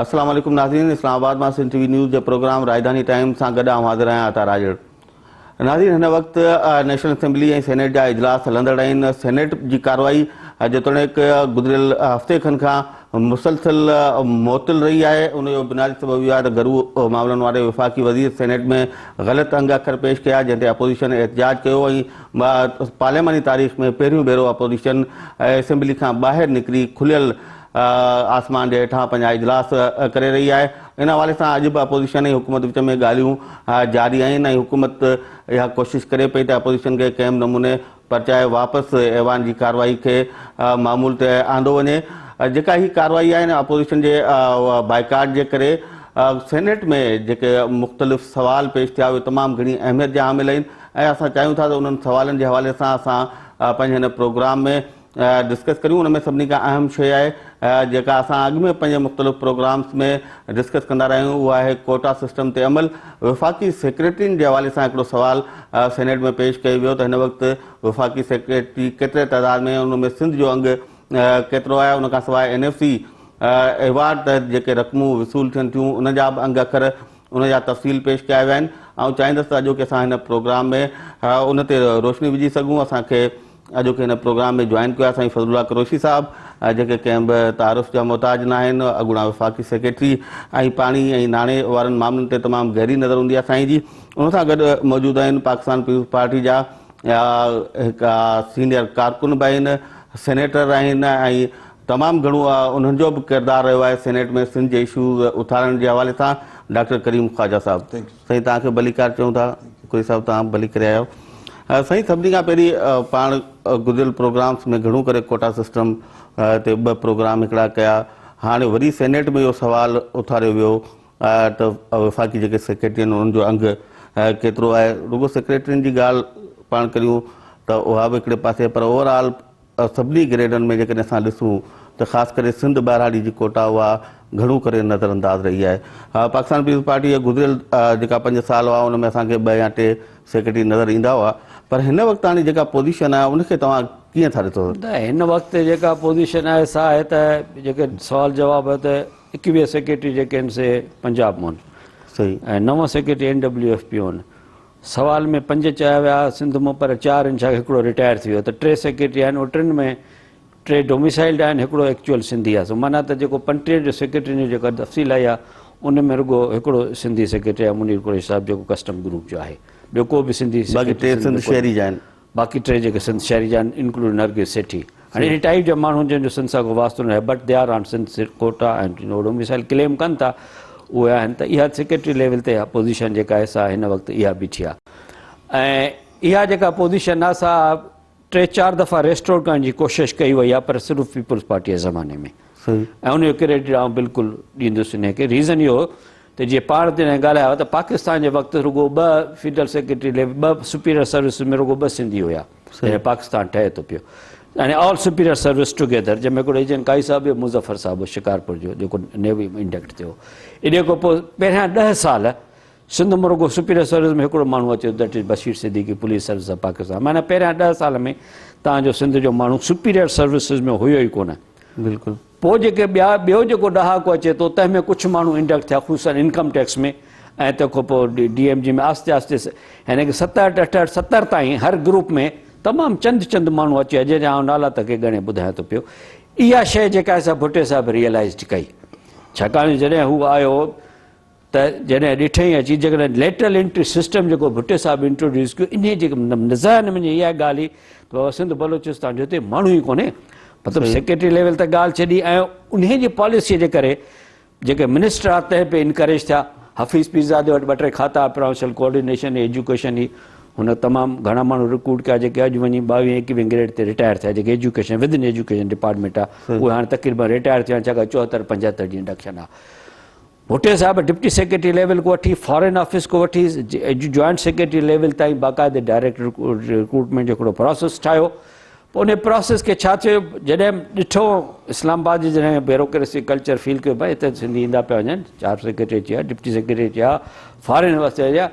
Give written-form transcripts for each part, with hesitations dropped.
السلام عليڪم ناظرين اسلام آباد مان سنڌ ٽي وي نيوز جي پروگرام راڄڌاني ٽائيم سان گڏ آئون حاضر آهيان عطا راڄڙ ناظرين هن وقت نيشنل اسيمبلي ۽ سينيٽ جا اجلاس هلندڙ آهن سينيٽ جي ڪارروائي جيتوڻيڪ گذريل هفتي کن کان مسلسل معطل رهي آهي ان جو بنيادي سبب اهو آهي ته گهرو معاملن واري وفاقي وزير سينيٽ ۾ غلط انگ اکر پيش ڪيا جنهن تي اپوزيشن احتجاج ڪيو ۽ پارلياماني تاريخ ۾ پهريون ڀيرو اپوزيشن اسيمبلي کان ٻاهر نڪري کليل آسمان جي هيٺان پنهنجا اجلاس ڪري رهي آهي ان حوالي سان اڄ به اپوزيشن ۽ حڪومت وچ ۾ ڳالهيون جاري آهن ۽ حڪومت اها ڪوشش ڪري پئي ته اپوزيشن کي ڪنهن به نموني پرچائي واپس ايوان جي ڪارروائي کي معمول تي آندو وڃي جيڪا هي ڪارروائي آهي اپوزيشن جي بائيڪاٽ جي ڪري سينيٽ ۾ جيڪي مختلف سوال پيش ٿيا اهي تمام گهڻي اهميت جا حامل آهن ۽ اسان چاهيون ٿا ته انهن سوالن جي حوالي سان اسان پنهنجي هن پروگرام ۾ ڊسڪس ڪريون ان ۾ سڀني کان اهم شيء آهي جيڪا اسان اڳ ۾ پنهنجي مختلف پروگرامس ۾ ڊسڪس ڪندا رهيا آهيون اهو آهي ڪوٽا سسٽم تي عمل وفاقي سيڪريٽرين جي حوالي سان هڪڙو سوال سينيٽ ۾ پيش ڪيو ويو ته هن وقت وفاقي سيڪريٽري ڪيتري تعداد ۾ ان ۾ سنڌ جو انگ ڪيترو آهي ان کان سواء اين ايف سي ايوارڊ تحت جيڪي رقمون وصول ٿين ٿيون ان جا به انگ اکر ان جا تفصيل پيش ڪيا ويا آهن آئون چاهيندس ته اڄوڪي اسان هن پروگرام ۾ ان تي روشني وجهي سگهون اسان کي اڄوڪي هن پروگرام ۾ جوائن ڪيو آهي سائين فضل الله قريشي صاحب جيڪي ڪنهن به تعارف جا محتاج نه آهن اڳوڻا وفاقي سيڪريٽري ۽ پاڻي ۽ ناڻي وارن معاملن تي تمام گهري نظر هوندي آهي سائين جي ان سان گڏ موجود آهن پاڪستان پيپلز پارٽي جا هڪ سينيئر ڪارڪن به آهن سينيٽر آهن ۽ تمام گهڻو انهن جو به ڪردار رهيو آهي سينيٽ ۾ سنڌ جي اشوز اٿارڻ جي حوالي سان ڊاڪٽر ڪريم خواجه صاحب سائين توهان کي ڀليڪار چئون ٿا قريشي صاحب توهان به ڀلي ڪري آيا آهيو سائين سڀني کان پهرين پاڻ گذريل پروگرامس ۾ گهڻو ڪري ڪوٽا سسٽم تي ٻه پروگرام هڪڙا ڪيا هاڻي وري سينيٽ ۾ اهو سوال اٿاريو ويو ته وفاقي جيڪي سيڪريٽري آهن انهن جو انگ ڪيترو آهي رڳو سيڪريٽرين جي ڳالهه پاڻ ڪريون ته اها به هڪڙي پاسي پر اوور آل سڀني گريڊن ۾ جيڪڏهن اسان ڏسون ته خاص ڪري سنڌ ٻهراڙي جي ڪوٽا اها گهڻو ڪري نظر انداز رهي آهي. پاڪستان پيپلز پارٽي جا گذريل جيڪا پنج سال هئا ان ۾ اسان کي ٻه يا ٽي سيڪريٽري نظر ايندا هئا پر هن وقت هاڻي جيڪا پوزيشن آهي ان کي توهان ڪيئن ٿا ڏسو؟ ته هن وقت جيڪا پوزيشن آهي سا آهي ته جيڪي سوال جواب آهي ته 21 سيڪريٽري جيڪي آهن سي پنجاب مان صحيح ۽ نو secretary N W F P آهن. سوال ۾ پنج چيا ويا سنڌ مان پر چار آهن ڇا هڪڙو رٽائر ٿي ويو ته ٽي سيڪريٽري آهن اهي ٽن ۾ ٽي ڊوميسائلڊ آهن هڪڙو ايڪچوئل سنڌي آهي سو معنيٰ ته جيڪو 35 جو سيڪريٽرين جو جيڪا تفصيل آئي آهي ان ۾ رڳو هڪڙو سنڌي سيڪريٽري آهي منير قريشي صاحب جيڪو ڪسٽم گروپ جو آهي ٻيو ڪو به سنڌي باقي ٽي سنڌ شهري جا آهن. باقي ٽي جيڪي سنڌ شهري جا آهن انڪلوڊنگ نرگس سيٺي هاڻي ان ٽائيپ جا ماڻهو جن جو سنڌ سان ڪو واسطو ناهي but they are on Sindh quota ۽ domicile claim ڪن ٿا اهي آهن ته اها سيڪريٽري ليول تي پوزيشن جيڪا آهي سا هن وقت اها بيٺي آهي ۽ اها جيڪا پوزيشن آهي سا ٽي چار دفعا ريسٽور ڪرڻ جي ڪوشش ڪئي وئي آهي پر صرف پيپلز پارٽي جي زماني ۾ ۽ ان جو ڪريڊٽ آئون بلڪل ڏيندس انهي کي ريزن اهو ته جيئن پاڻ تڏهن ڳالهايو ته پاڪستان جي وقت رڳو ٻه فيڊرل سيڪريٽري ليول ٻه سپيريئر سروسز ۾ رڳو ٻه سنڌي هيا جڏهن پاڪستان ٺهي ٿو پيو يعني آل سپيريئر سروس ٽوگيدر جنهن ۾ هڪڙو ايجنٽ ڪائي صاحب ٻيو مظفر صاحب هو شڪارپور جو جيڪو نيوي ۾ انڊڪٽ ٿيو هو انهي کان پوء پهريان ڏهه سال سنڌ ۾ رڳو سپيريئر سروس ۾ هڪڙو ماڻهو اچي that is Bashir Siddiqui police service of Pakistan معنيٰ پهريان ڏهه سال ۾ تان جو سنڌ جو ماڻهو سپيريئر سروسز ۾ هيو ئي ڪونه. بلڪل. پوء جيڪي ٻيا ٻيو جيڪو ڏهاڪو اچي ٿو تنهن ۾ ڪجهه ماڻهو انڊڪٽ ٿيا خصوصا انڪم ٽيڪس ۾ ۽ تنهن کان پوء ڊي ايم جي ۾ آهستي آهستي يعني ڪه 67 68 70 تائين هر گروپ ۾ تمام چند چند ماڻهو اچي ويا جنهن جا آئون نالا توکي ڳڻي ٻڌايان ٿو پيو اها شيء جيڪا آهي سا ڀٽي صاحب ريئلائزڊ ڪئي ڇاڪاڻ جو جڏهن هو آيو ته جڏهن ڏٺائين اچي جيڪڏهن ليٽرل انٽري سسٽم جيڪو ڀٽي صاحب انٽروڊيوس ڪيو انهي جي ذهن ۾ اها ڳالهه هئي ته بابا سنڌ بلوچستان جو هتي ماڻهو ئي ڪونهي مطلب سيڪريٽري ليول ته ڳالهه ڇڏي ۽ انهي جي پاليسي جي ڪري جيڪي منسٽر آ تنهن پي انڪريج ٿيا حفيظ پيرزادي وٽ ٻه ٽي کاتا پراونشل ڪوآرڊينيشن ايجوڪيشن هي هن تمام گهڻا ماڻهو رڪروٽ ڪيا جيڪي اڄ وڃي ٻاويهين ايڪويهين گريڊ تي رٽائر ٿيا جيڪي ايجوڪيشن ودن ايجوڪيشن ڊپارٽمينٽ آ اهي هاڻي تقريبن رٽائر ٿيا آهن ڇاڪاڻ 74 75 جي انڊڪشن آ ڀٽي صاحب ڊپٽي سيڪريٽري ليول کان وٺي فارين آفيس کان وٺي جوائنٽ سيڪريٽري ليول تائين باقاعدي ڊائريڪٽ رڪروٽمينٽ جو هڪڙو پراسيس ٺاهيو پوء ان پراسيس کي ڇا ٿيو جڏهن ڏٺو اسلام آباد جي جڏهن بيوروڪريسي ڪلچر فيل ڪيو ڀائی هتي سنڌي ايندا پيا وڃن چار سيڪريٽري اچي ويا ڊپٽي سيڪريٽري اچي ويا فارين آفيس اچي ويا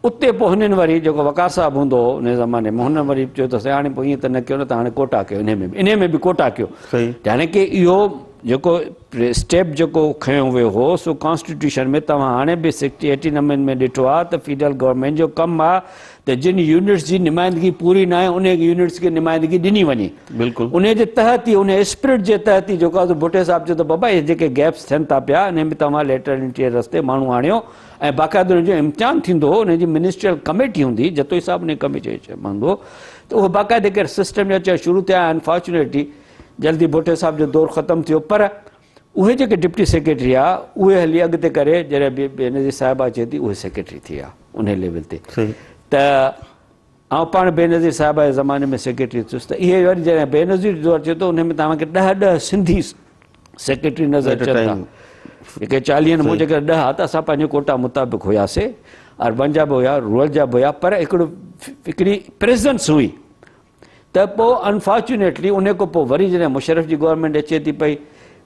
اتي پوء هنن وري جيڪو وقار صاحب هوندو هو ان زماني ۾ هن وري چيو ته سائين هاڻي پوء ائين ته نه ڪيو نه ته هاڻي ڪوٽا ڪيو انهي ۾ به انهي ۾ به ڪوٽا ڪيو يعني ڪي اهو جيڪو اسٽيپ جيڪو کنيو ويو هو سو ڪانسٽيٽيوشن ۾ توهان هاڻي به سڪسٽي ايٽين امينڊمينٽ ڏٺو آهي ته فيڊرل گورنمينٽ جو ڪم آهي ته جن يونٽس جي نمائندگي پوري ناهي انهي يونٽس کي نمائندگي ڏني وڃي. بلڪل. انهي جي تحت ئي انهي اسپرٽ جي تحت ئي جيڪو آهي سو ڀٽي صاحب چيو ته بابا اهي جيڪي گيپس ٿين ٿا پيا انهي ۾ توهان ليٽرل انٽري رستي ماڻهو آڻيو ۽ باقاعده انهن جو امتحان ٿيندو هو انهي جي منسٽريل ڪميٽي هوندي هئي جتوئي صاحب انهي ڪميٽي جو چيئرمين هوندو هو ته اهو باقاعده هڪ سسٽم جو اچڻ شروع ٿيا انفارچونيٽلي جلدي ڀٽي صاحب جو دور ختم ٿيو پر اهي جيڪي ڊپٽي سيڪريٽري ها اهي هلي اڳتي ڪري جڏهن بينظير صاحبه اچي ٿي اهي سيڪريٽري ٿي ويا انهي ليول تي ته آئون پاڻ بينظير صاحبه جي زماني ۾ سيڪريٽري ٿيس ته اهي وري جڏهن بينظير جو دور اچي ٿو انهي ۾ توهان کي ڏهه ڏهه سنڌي سيڪريٽري نظر اچن ٿا جيڪي چاليهن مون جيڪر ڏهه ها ته اسان پنهنجي ڪوٽا مطابق هياسي اربن جا به هيا رورل جا به هيا پر هڪڙو هڪڙي پريزنس هئي ته پوء انفارچونيٽلي انهي کان پوء وري جڏهن مشرف جي گورنمينٽ اچي ٿي پئي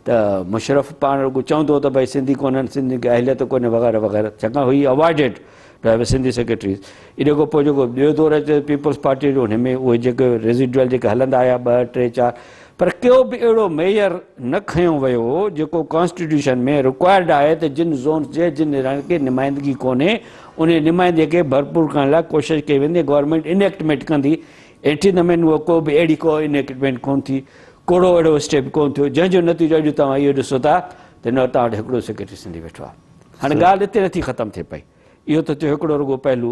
ته مشرف پاڻ رڳو چوندو هو ته ڀائي سنڌي ڪونهن سنڌين کي اهليت ڪونهي وغيره وغيره ڇاڪاڻ هي اوائڊيڊ ٽو have Sindhi secretaries ان کان پوء جيڪو ٻيو دور اچي پيپلز پارٽي جو ان ۾ اهي جيڪي ريزيڊوئل جيڪي هلندا آيا ٻه ٽي چار پر ڪيو به اهڙو ميئر نه کنيو ويو جيڪو ڪانسٽيٽيوشن ۾ رڪوائرڊ آهي ته جن زونز جي جن علائقن کي نمائندگي ڪونهي انهي نمائندي کي ڀرپور ڪرڻ لاء ڪوشش ڪئي ويندي گورنمينٽ انيڪٽمينٽ ڪندي ايٽين امينڊ اهو ڪو به اهڙي ڪو انيڪٽمينٽ ڪونه ٿي ڪوڙو اهڙو اسٽيپ ڪونه ٿيو جنهن جو نتيجو اڄ توهان اهو ڏسو ٿا ته هن وقت توهان وٽ هڪڙو سيڪريٽري سنڌي ويٺو آهي هاڻي ڳالهه اتي نٿي ختم ٿئي پئي اهو ته ٿيو هڪڙو رڳو پهلو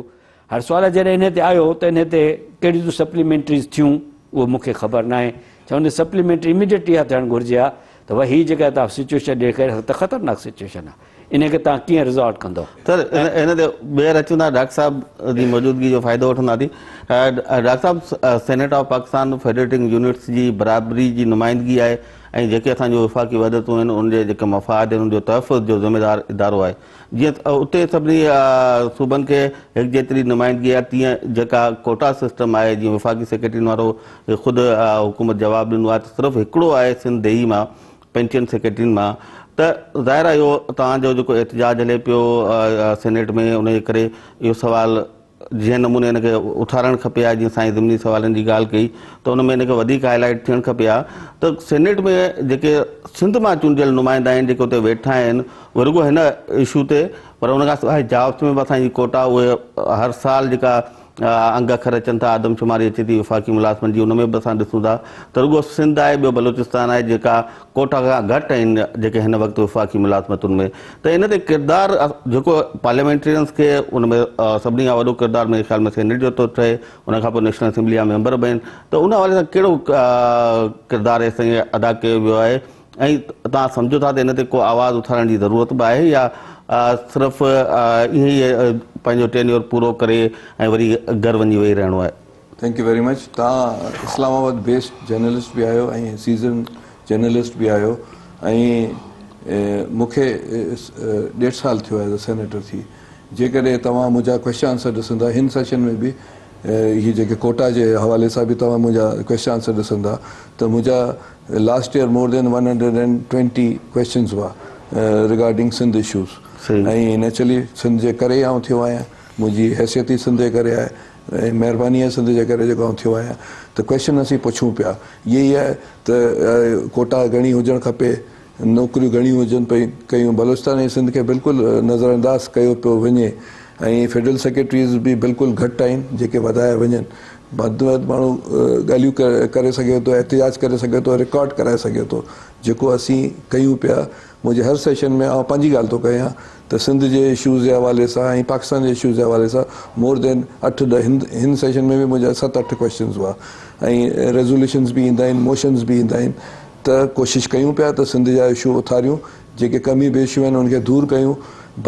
هر سوال جڏهن انهي تي آيو ته انهي تي ڪهڙيون ته سپليمينٽريز ٿيون اهو مون کي خبر ناهي ڇا ان سپليمينٽري اميڊيٽلي اها ٿيڻ گهرجي ها ته ڀاء هي جيڪا توهان سچويشن ڏيکاري اها ته خطرناڪ سچويشن آهي انهي کي توهان ڪيئن ريزالو ڪندؤ. سر ان تي ٻيهر اچون ٿا ڊاڪٽر صاحب جي موجودگي جو فائدو وٺنداسين ڊاڪٽر صاحب senate of Pakistan federating units جي برابري جي نمائندگي آهي ۽ جيڪي اسان جون وفاقي وحدتون آهن ان جي جيڪي مفاد آهن ان جو تحفظ جو ذميوار ادارو آهي جيئن اتي سڀني صوبن کي هڪجيتري نمائندگي آهي تيئن جيڪا ڪوٽا سسٽم آهي جيئن وفاقي سيڪريٽرين وارو خود حڪومت جواب ڏنو آهي ته صرف هڪڙو آهي سنڌ ديهي مان پنهنجن سيڪريٽرين مان ته ظاهر آهي اهو توهان جو جيڪو احتجاج هلي پيو سينيٽ ۾ ان جي ڪري اهو سوال جنهن نموني ان کي اٿارڻ کپي ها جيئن سائين ضمني سوالن جي ڳالهه ڪئي ته ان ۾ ان کي وڌيڪ هائي لائيٽ ٿيڻ کپي ها ته سينيٽ ۾ جيڪي سنڌ مان چونڊيل نمائندا آهن جيڪي اتي ويٺا آهن اهي رڳو هن اشو تي پر ان کان سواء جابس ۾ به اسان جي ڪوٽا اهي هر سال جيڪا انگ اکر اچن ٿا آدمشماري اچي ٿي وفاقي ملازمن جي ان ۾ به اسان ڏسون ٿا ته رڳو سنڌ آهي ٻيو بلوچستان آهي جيڪا ڪوٽا کان گهٽ آهن جيڪي هن وقت وفاقي ملازمتن ۾ ته ان تي ڪردار جيڪو پارليامينٽرينز کي ان ۾ سڀني کان وڏو ڪردار منهنجي خيال ۾ سينيٽ جو ٿو ٺهي ان کان پوء نيشنل اسيمبلي جا ميمبر به آهن ته ان حوالي سان ڪهڙو ڪردار هيستائين ادا ڪيو ويو آهي ۽ توهان سمجهو ٿا ته ان تي ڪو آواز اٿارڻ جي ضرورت به آهي يا صرف ائين ئي پنهنجو ٽينيور پورو ڪري ۽ وري گهر وڃي ويهي رهڻو آهي؟ Thank you very much توهان اسلام آباد بيسڊ جرنلسٽ به آهيو ۽ سيزنڊ جرنلسٽ به آهيو ۽ مون کي ڏيڍ سال ٿيو آهي سينيٽر ٿي جيڪڏهن توهان منهنجا ڪويشچن آنسر ڏسندا هن سيشن ۾ به هي جيڪي ڪوٽا جي حوالي سان به توهان منهنجا ڪويشچن آنسر ڏسندا ته منهنجا last year more than 120 questions هئا regarding Sindh issues ۽ naturally Sindh جي ڪري ئي آئون ٿيو آهيان منهنجي حيثيت ئي سنڌ جي ڪري آهي ۽ مهرباني آهي سنڌ جي ڪري جيڪو آئون ٿيو آهيان ته ڪويشچن اسين پڇون پيا اهي ئي آهي ته ڪوٽا گهڻي هجڻ کپي نوڪريون گهڻيون هجن پئي ڪيون بلوچستان ۽ سنڌ کي بلڪل نظر انداز ڪيو پيو وڃي ۽ فيڊرل سيڪريٽريز به بلڪل گهٽ آهن جيڪي وڌايا وڃن وڌ ۾ وڌ ماڻهو ڳالهيون ڪري سگهي ٿو احتجاج ڪري سگهي ٿو رڪارڊ ڪرائي سگهي ٿو جيڪو اسين ڪيون پيا منهنجي هر سيشن ۾ آئون پنهنجي ڳالهه ٿو ڪيان ته سنڌ جي اشوز جي حوالي سان ۽ پاڪستان جي اشوز جي حوالي سان مور دين اٺ ڏهه هن سيشن ۾ به منهنجا ست اٺ ڪويشچنز هئا ۽ ريزوليوشنز به ايندا آهن موشنز به ايندا آهن ته ڪوشش ڪيون پيا ته سنڌ جا اشو اٿاريون جيڪي ڪميون بيشيون آهن ان کي دور ڪيون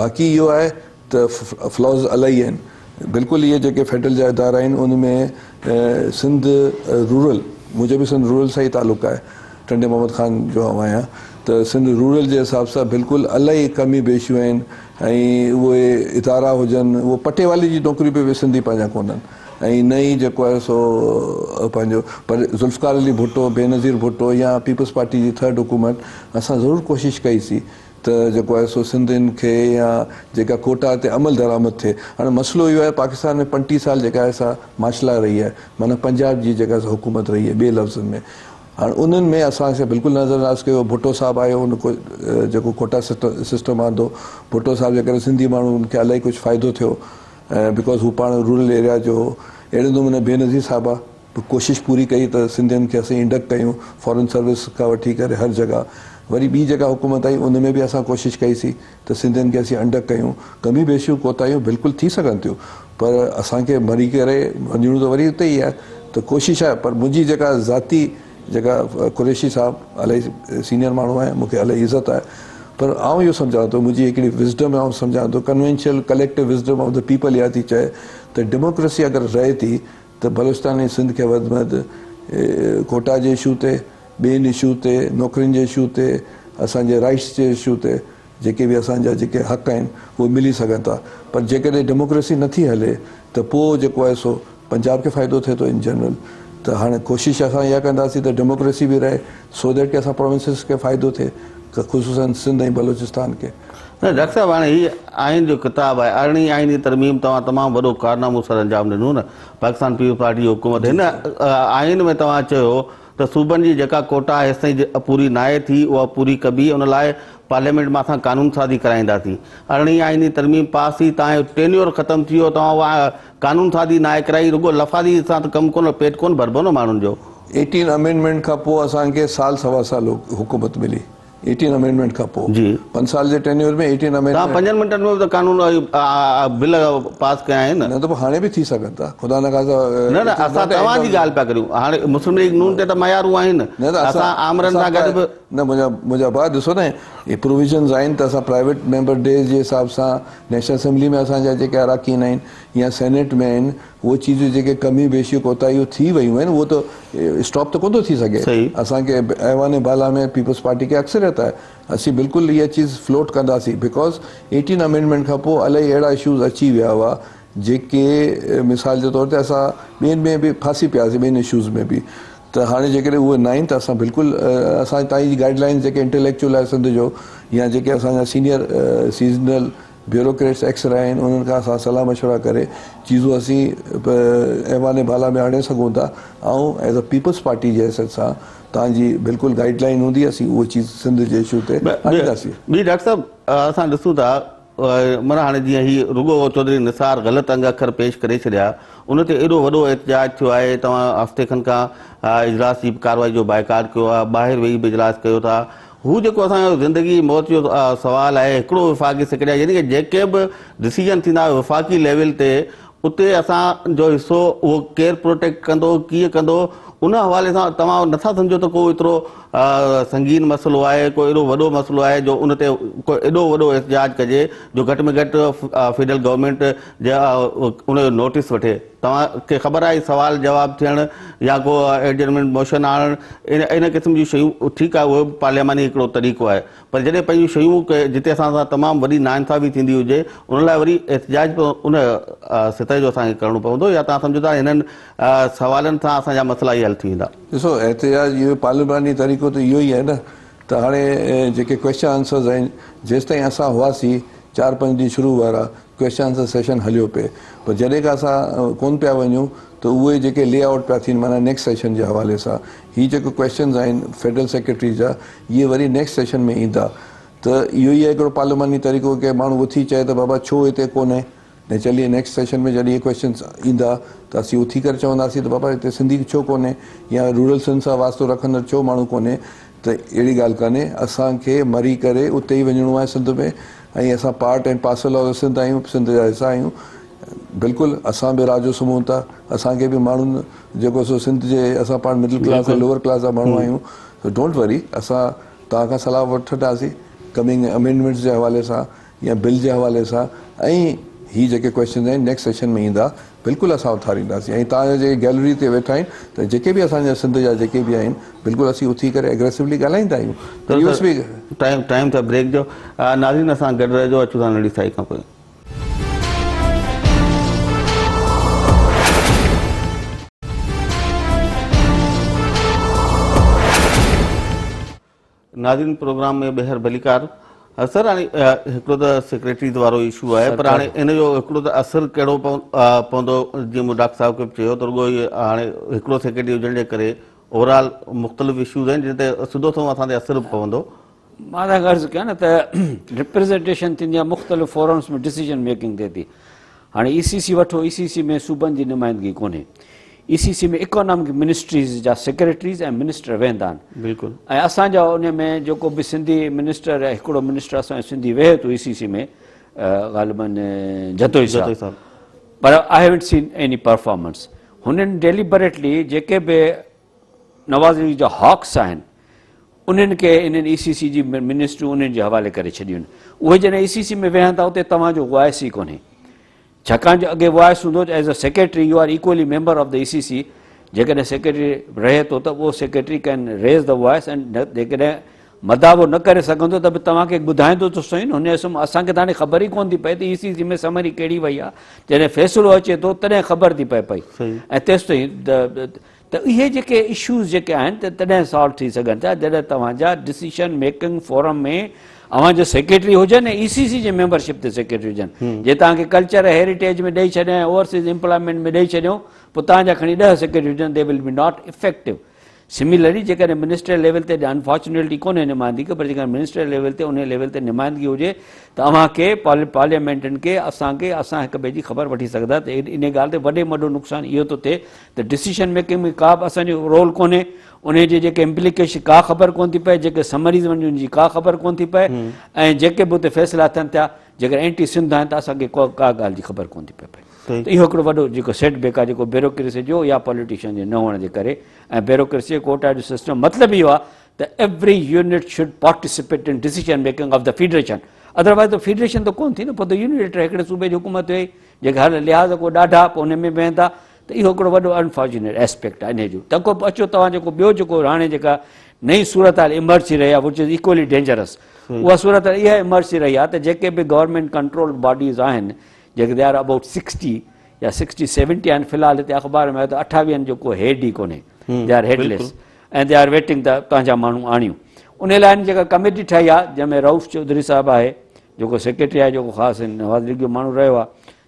باقي اهو آهي ته فلاز الاهي آهن بلڪل اهي جيڪي فيڊرل جا ادارا آهن ان ۾ سنڌ رورل منهنجو به سنڌ رورل سان ئي تعلق آهي ٽنڊي محمد خان جو آئون آهيان ته سنڌ رورل جي حساب سان بلڪل الاهي ڪميون بيشيون آهن ۽ اهي ادارا هجن اهو پٽيوالي جي نوڪري به سنڌي پنهنجا ڪونهن ۽ نه ئي جيڪو آهي سو پنهنجو پر ذوالفقار علي ڀٽو بينظير ڀٽو يا پيپلز پارٽي جي ٿرڊ حڪومت اسان ضرور ڪوشش ڪئي سي ته جيڪو آهي سو سنڌين کي يا جيڪا ڪوٽا تي عمل درآمد ٿئي. هاڻي مسئلو اهو آهي پاڪستان ۾ 35 سال جيڪا آهي سا مارشلا رهي آهي معنيٰ پنجاب جي جيڪا سا حڪومت رهي آهي ٻئي لفظن ۾ هاڻ انهن ۾ اسان کي بلڪل نظر انداز ڪيو ويو. ڀٽو صاحب آيو ان جيڪو ڪوٽا سسٽم آندو، ڀٽو صاحب جي ڪري سنڌي ماڻهن کي الائي ڪجهه فائدو ٿيو because هو پاڻ رورل ايريا جو هو. اهڙي نموني بينظير صاحبه به ڪوشش پوري ڪئي ته سنڌين کي اسين انڊڪٽ ڪيون فارن سروس کان وٺي ڪري هر جڳهه. وري ٻي جيڪا حڪومت آئي ان ۾ به اسان ڪوشش ڪئي سين ته سنڌين کي اسين انڊڪ ڪيون. ڪمي بيشيون ڪوتاهيون بلڪل ٿي سگهن ٿيون پر اسان کي مري ڪري وڃڻو ته وري اتي ئي آهي ته ڪوشش آهي پر منهنجي جيڪا ذاتي جيڪا قريشي صاحب الائي سينئر ماڻهو آهي مون کي الائي عزت آهي پر آئون اهو سمجهان ٿو منهنجي هڪڙي وزڊم آئون سمجهان ٿو conventional collective wisdom of the people اها ٿي چئي ته ڊيموڪريسي اگر رهي ٿي ته بلوچستان ۽ سنڌ کي وڌ ۾ وڌ ڪوٽا جي اشو تي، ٻين اشو تي، نوڪرين جي اشو تي، اسان جي رائٽس جي اشو تي جيڪي به اسان جا جيڪي حق آهن اهي ملي سگهن ٿا پر جيڪڏهن ڊيموڪريسي نه ٿي هلي ته پوء جيڪو آهي سو پنجاب کي فائدو ٿئي ٿو ان جنرل ته هاڻي ڪوشش اسان اها ڪنداسين ته ڊيموڪريسي به رهي سو that ڪي اسان پروونسز کي فائدو ٿئي خصوصا سنڌ ۽ بلوچستان کي. نه ڊاڪٽر صاحب هاڻي هي آئين جو ڪتاب آهي ارڙهين آئيني ترميم توهان تمام وڏو ڪارنامو سر انجام ڏنو نه پاڪستان پيپلز پارٽي جي حڪومت هن آئين ۾ توهان چيو ته صوبن جي جيڪا ڪوٽا هيستائين پوري ناهي ٿي اها پوري ڪبي ان لاء پارليامينٽ مان اسان قانون سازي ڪرائينداسين ارڙهين آئيني ترميم پاس ٿي توهان جو ٽينيور ختم ٿي ويو توهان اها قانون سازي ناهي ڪرائي رڳو لفاظي سان ته ڪم ڪونه پيٽ ڪونه ڀربو نه ماڻهن جو. ايٽين امينڊمينٽ کان پوء اسان کي سال سوا سال حڪومت ملي. ايٽين امينڊمينٽ کان پوء جي. پنج سال جي ٽينيور ۾ ايٽين توهان امينڊمينٽ. پنجن منٽن ۾ به ته قانون بل پاس ڪيا آهن. نه ته پوء هاڻي به ٿي سگهن ٿا خدا نخواسته. نه نه اسان توهان جي ڳالهه پيا ڪريون هاڻي مسلم ليگ نون تي ته معيارون آهن نه ته اسان آمرن سان گڏ به. نه منهنجا منهنجا ڀاء ڏسو نه اهي پروويزنز آهن ته اسان پرائيويٽ ميمبر ڊي جي حساب سان نيشنل اسيمبلي ۾ اسان جا جيڪي اراڪين آهن يا سينيٽ ۾ آهن اهي چيزون جيڪي ڪميون بيشيون ڪوتاهيون ٿي ويون آهن اهو ته اسٽاپ ته ڪونه ٿو ٿي سگهي. اسان کي ايوان بالا ۾ پيپلز پارٽي کي اڪثريت آهي اسين بلڪل اها چيز فلوٽ ڪنداسين because eighteen amendment کان پوء الائي اهڙا اشوز اچي ويا هئا جيڪي مثال جي طور تي اسان ٻين ۾ به ڦاسي پياسين ٻين اشوز ۾ به ته هاڻي جيڪڏهن اهي ناهن ته اسان بلڪل اسان تائين جي گائيڊ لائنز جيڪي انٽليڪچوئل آهي سنڌ جو يا جيڪي اسان جا سينيئر سيزنل بيوروڪريٽس ايڪس رهيا آهن انهن کان اسان صلاح مشورا ڪري چيزون اسين ايوان بالا ۾ آڻي سگهون ٿا آئون ايز ا پيپلز پارٽي جي حيثيت سان توهان جي بلڪل گائيڊ لائين هوندي اسين اهو چيز سنڌ جي اشو تي آڻينداسين. ٻي ڊاڪٽر صاحب اسان ڏسون ٿا معنيٰ هاڻي جيئن هي رڳو چوڌري نثار غلط انگ اکر پيش ڪري ڇڏيا ان تي ايڏو وڏو احتجاج ٿيو آهي توهان هفتي کن کان اجلاس جي ڪارروائي جو بائيڪاٽ ڪيو آهي ٻاهر ويهي به اجلاس ڪيو ٿا هو جيڪو اسان جو زندگي موت جو سوال آهي هڪڙو وفاقي سيڪريٽري يعني ڪه جيڪي به ڊسيزن ٿيندا وفاقي ليول تي اتي اسان جو حصو اهو ڪير پروٽيڪٽ ڪندو ڪيئن ڪندو ان حوالي سان توهان نٿا سمجهو ته ڪو ايترو سنگين مسئلو آهي ڪو ايڏو وڏو مسئلو آهي جو ان تي ڪو ايڏو وڏو احتجاج ڪجي جو گهٽ ۾ گهٽ فيڊرل گورنمينٽ ان جو نوٽيس وٺي توهان کي خبر آهي سوال جواب ٿيڻ يا ڪو ايڊجرمينٽ موشن آڻڻ ان قسم جون شيون ٺيڪ آهي اهو به پارلياماني هڪڙو طريقو آهي پر جڏهن پنهنجون شيون جتي اسان سان تمام وڏي ناانصافي ٿيندي هجي ان لاء وري احتجاج به ان سطح جو اسان کي ڪرڻو پوندو يا توهان سمجهو ٿا هنن سوالن سان اسان جا مسئلا ئي حل ٿي ويندا. ڏسو احتجاج اهو پارلياماني طريقو ته اهو ئي آهي نه ته هاڻي جيڪي ڪويسچن آنسرز آهن جيستائين اسان هئاسين چار پنج ڏينهن شروع وارا ڪويسچن آنسر سيشن هليو پئي پر جڏهن کان اسان ڪونه پيا وڃون ته اهي جيڪي لي آئوٽ پيا ٿين معنيٰ نيڪسٽ سيشن جي حوالي سان هي جيڪو ڪويسچنز آهن فيڊرل سيڪريٽري جا اهي وري نيڪسٽ سيشن ۾ ايندا ته اهو ئي آهي هڪڙو پارلياماني طريقو ڪي ماڻهو اٿي چئي ته بابا ڇو هتي ڪونهي نه چليي نيڪسٽ سيشن ۾ جڏهن اهي ڪويسچنز ايندا ته اسين اٿي ڪري چونداسين ته بابا هتي سنڌي ڇو ڪونهي يا رورل سنڌ سان واسطو رکندڙ ڇو ماڻهو ڪونهي ته اهڙي ڳالهه ڪانهي اسان کي مري ڪري اتي ئي وڃڻو آهي سنڌ ۾ ۽ اسان part ۽ parcel of Sindh آهيون سنڌ جا حصا آهيون بلڪل اسان به راڄو سمهون ٿا اسان کي به ماڻهن جيڪو سو سنڌ جي اسان پاڻ مڊل ڪلاس ۽ لوئر ڪلاس جا ماڻهو آهيون سو don't وري اسان توهان کان صلاح وٺنداسين ڪمنگ امينڊمينٽس جي حوالي سان يا بل جي حوالي سان ۽ هي جيڪي ڪويسچنز آهن نيڪسٽ سيشن ۾ ايندا بلڪل اسان اٿارينداسين ۽ توهان جا جيڪي گيلري تي ويٺا آهن ته جيڪي به اسان جا سنڌ جا جيڪي به آهن بلڪل اسين اٿي ڪري اگريسولي ڳالهائيندا آهيون ته اهو به ٽائيم ٽائيم ٿيو بريڪ جو ناظرين اسان گڏ رهجو اچون ٿا ننڍي سائي کان پوء. ناظرين پروگرام ۾ ٻيهر ڀليڪار سر هاڻي هڪڙو ته سيڪريٽريز وارو اشو آهي پر هاڻي ان جو هڪڙو ته اثر ڪهڙو پوندو جيئن مون ڊاڪٽر صاحب کي به چيو ته رڳو هاڻي هڪڙو سيڪريٽري هجڻ جي ڪري اوور آل مختلف اشوز آهن جن تي سڌو سنئون اسان تي اثر به پوندو. مان توهان کي عرض ڪيان نه ته ريپريزنٽيشن ٿيندي آهي مختلف فورمز ۾ ڊسيزن ميڪنگ ٿئي ٿي. هاڻي اي سي سي وٺو اي سي سي ۾ صوبن جي نمائندگي ڪونهي. اي سي سي ۾ اڪانامڪ منسٽريز جا سيڪريٽريز ۽ منسٽر ويهندا آهن. بلڪل. ۽ اسان جا ان ۾ جيڪو به سنڌي منسٽر هڪڙو منسٽر اسان جو سنڌي ويهي ٿو اي سي سي ۾ غالباً جتوئي صاحب پر I haven't seen any performance. هنن ڊيليبريٽلي جيڪي به نواز ليگ جا هاڪس آهن انهن کي انهن اي سي سي جي منسٽريون انهن جي حوالي ڪري ڇڏيون آهن. اهي جڏهن اي سي سي ۾ ويهن ٿا اتي توهان جو وائس ئي ڪونهي. ڇاڪاڻ جو اڳي وائس هوندو as a secretary you are equally member of the E C C جيڪڏهن سيڪريٽري رهي ٿو ته اهو secretary can raise the voice ۽ جيڪڏهن مداوو نه ڪري سگهندو ته به توهان کي ٻڌائيندو ته سهي نه هن اسم اسان کي ته هاڻي خبر ئي ڪونه ٿي پئي ته اي سي سي ۾ سمري ڪهڙي وئي آهي جڏهن فيصلو اچي ٿو تڏهن خبر ٿي پئي پئي ۽ تيستائين ته اهي جيڪي اشوز جيڪي آهن ته تڏهن سالو ٿي سگهن ٿا جڏهن توهان جا ڊسيشن ميڪنگ فورم ۾ اوهان جو سيڪريٽري هجن ۽ اي سي سي جي ميمبرشپ تي سيڪريٽري هجن جي توهان کي ڪلچر ۽ هيريٽيج ۾ ڏئي ڇڏيان ۽ اوورسيز امپلائمينٽ ۾ ڏئي ڇڏيون پوء توهان جا کڻي 10 سيڪريٽري هجن they will be not effective similarly جيڪڏهن منسٽريل ليول تي انفارچونيٽلي ڪونهي نمائندگي پر جيڪڏهن منسٽريل ليول تي انهي ليول تي نمائندگي هجي ته اوهان کي پارليامينٽن کي اسان کي اسان هڪ ٻئي جي خبر وٺي سگهندا ته انهي ڳالهه تي وڏي ۾ وڏو نقصان اهو ٿو ٿئي ته ڊسيشن ميڪنگ ۾ ڪا به اسان جو رول ڪونهي انهي جي جيڪي امپليڪيشن ڪا خبر ڪونه ٿي پئي جيڪي سمريز وڃن ان جي ڪا خبر ڪونه ٿي پئي ۽ جيڪي به اتي فيصلا ٿين ٿيا جيڪڏهن اينٽي سنڌ آهن ته اسان کي ڪا ڳالهه جي خبر ڪونه ٿي پئي پئي ته اهو هڪڙو وڏو جيڪو سيٽ بيڪ آهي جيڪو بيوروڪريسي جو يا پوليٽيشن جي نه هئڻ جي ڪري ۽ بيوروڪريسي ڪوٽا جو سسٽم مطلب اهو آهي ته every unit should participate in decision making of the federation otherwise ته فيڊريشن ته ڪونه ٿي نه پوء ته يونيليٽر هڪڙي صوبي جي حڪومت هئي جيڪي هر لحاظ کان ڏاڍا پوء ان ۾ ويهندا ته اهو هڪڙو وڏو انفارچونيٽ اسپيڪٽ آهي انهي جو تنهن کان پوء اچو توهان جيڪو ٻيو جيڪو هاڻي جيڪا نئين صورتحال ايمرج ٿي رهي آهي وچ از ايڪولي ڊينجرس اها صورتحال اها ايمرج ٿي رهي آهي ته جيڪي به گورنمينٽ ڪنٽرولڊ باڊيز آهن جيڪي they are about 60 يا 60 70 آهن في الحال هتي اخبار ۾ آيو ته اٺاويهن جو ڪو هيڊ ئي ڪونهي they are headless ۽ they are waiting ته پنهنجا ماڻهو آڻيون ان لاء جيڪا ڪميٽي ٺاهي آهي جنهن ۾ رئوف چوڌري صاحب آهي جيڪو سيڪريٽري آهي جيڪو خاص نواز ليگ جو ماڻهو رهيو آهي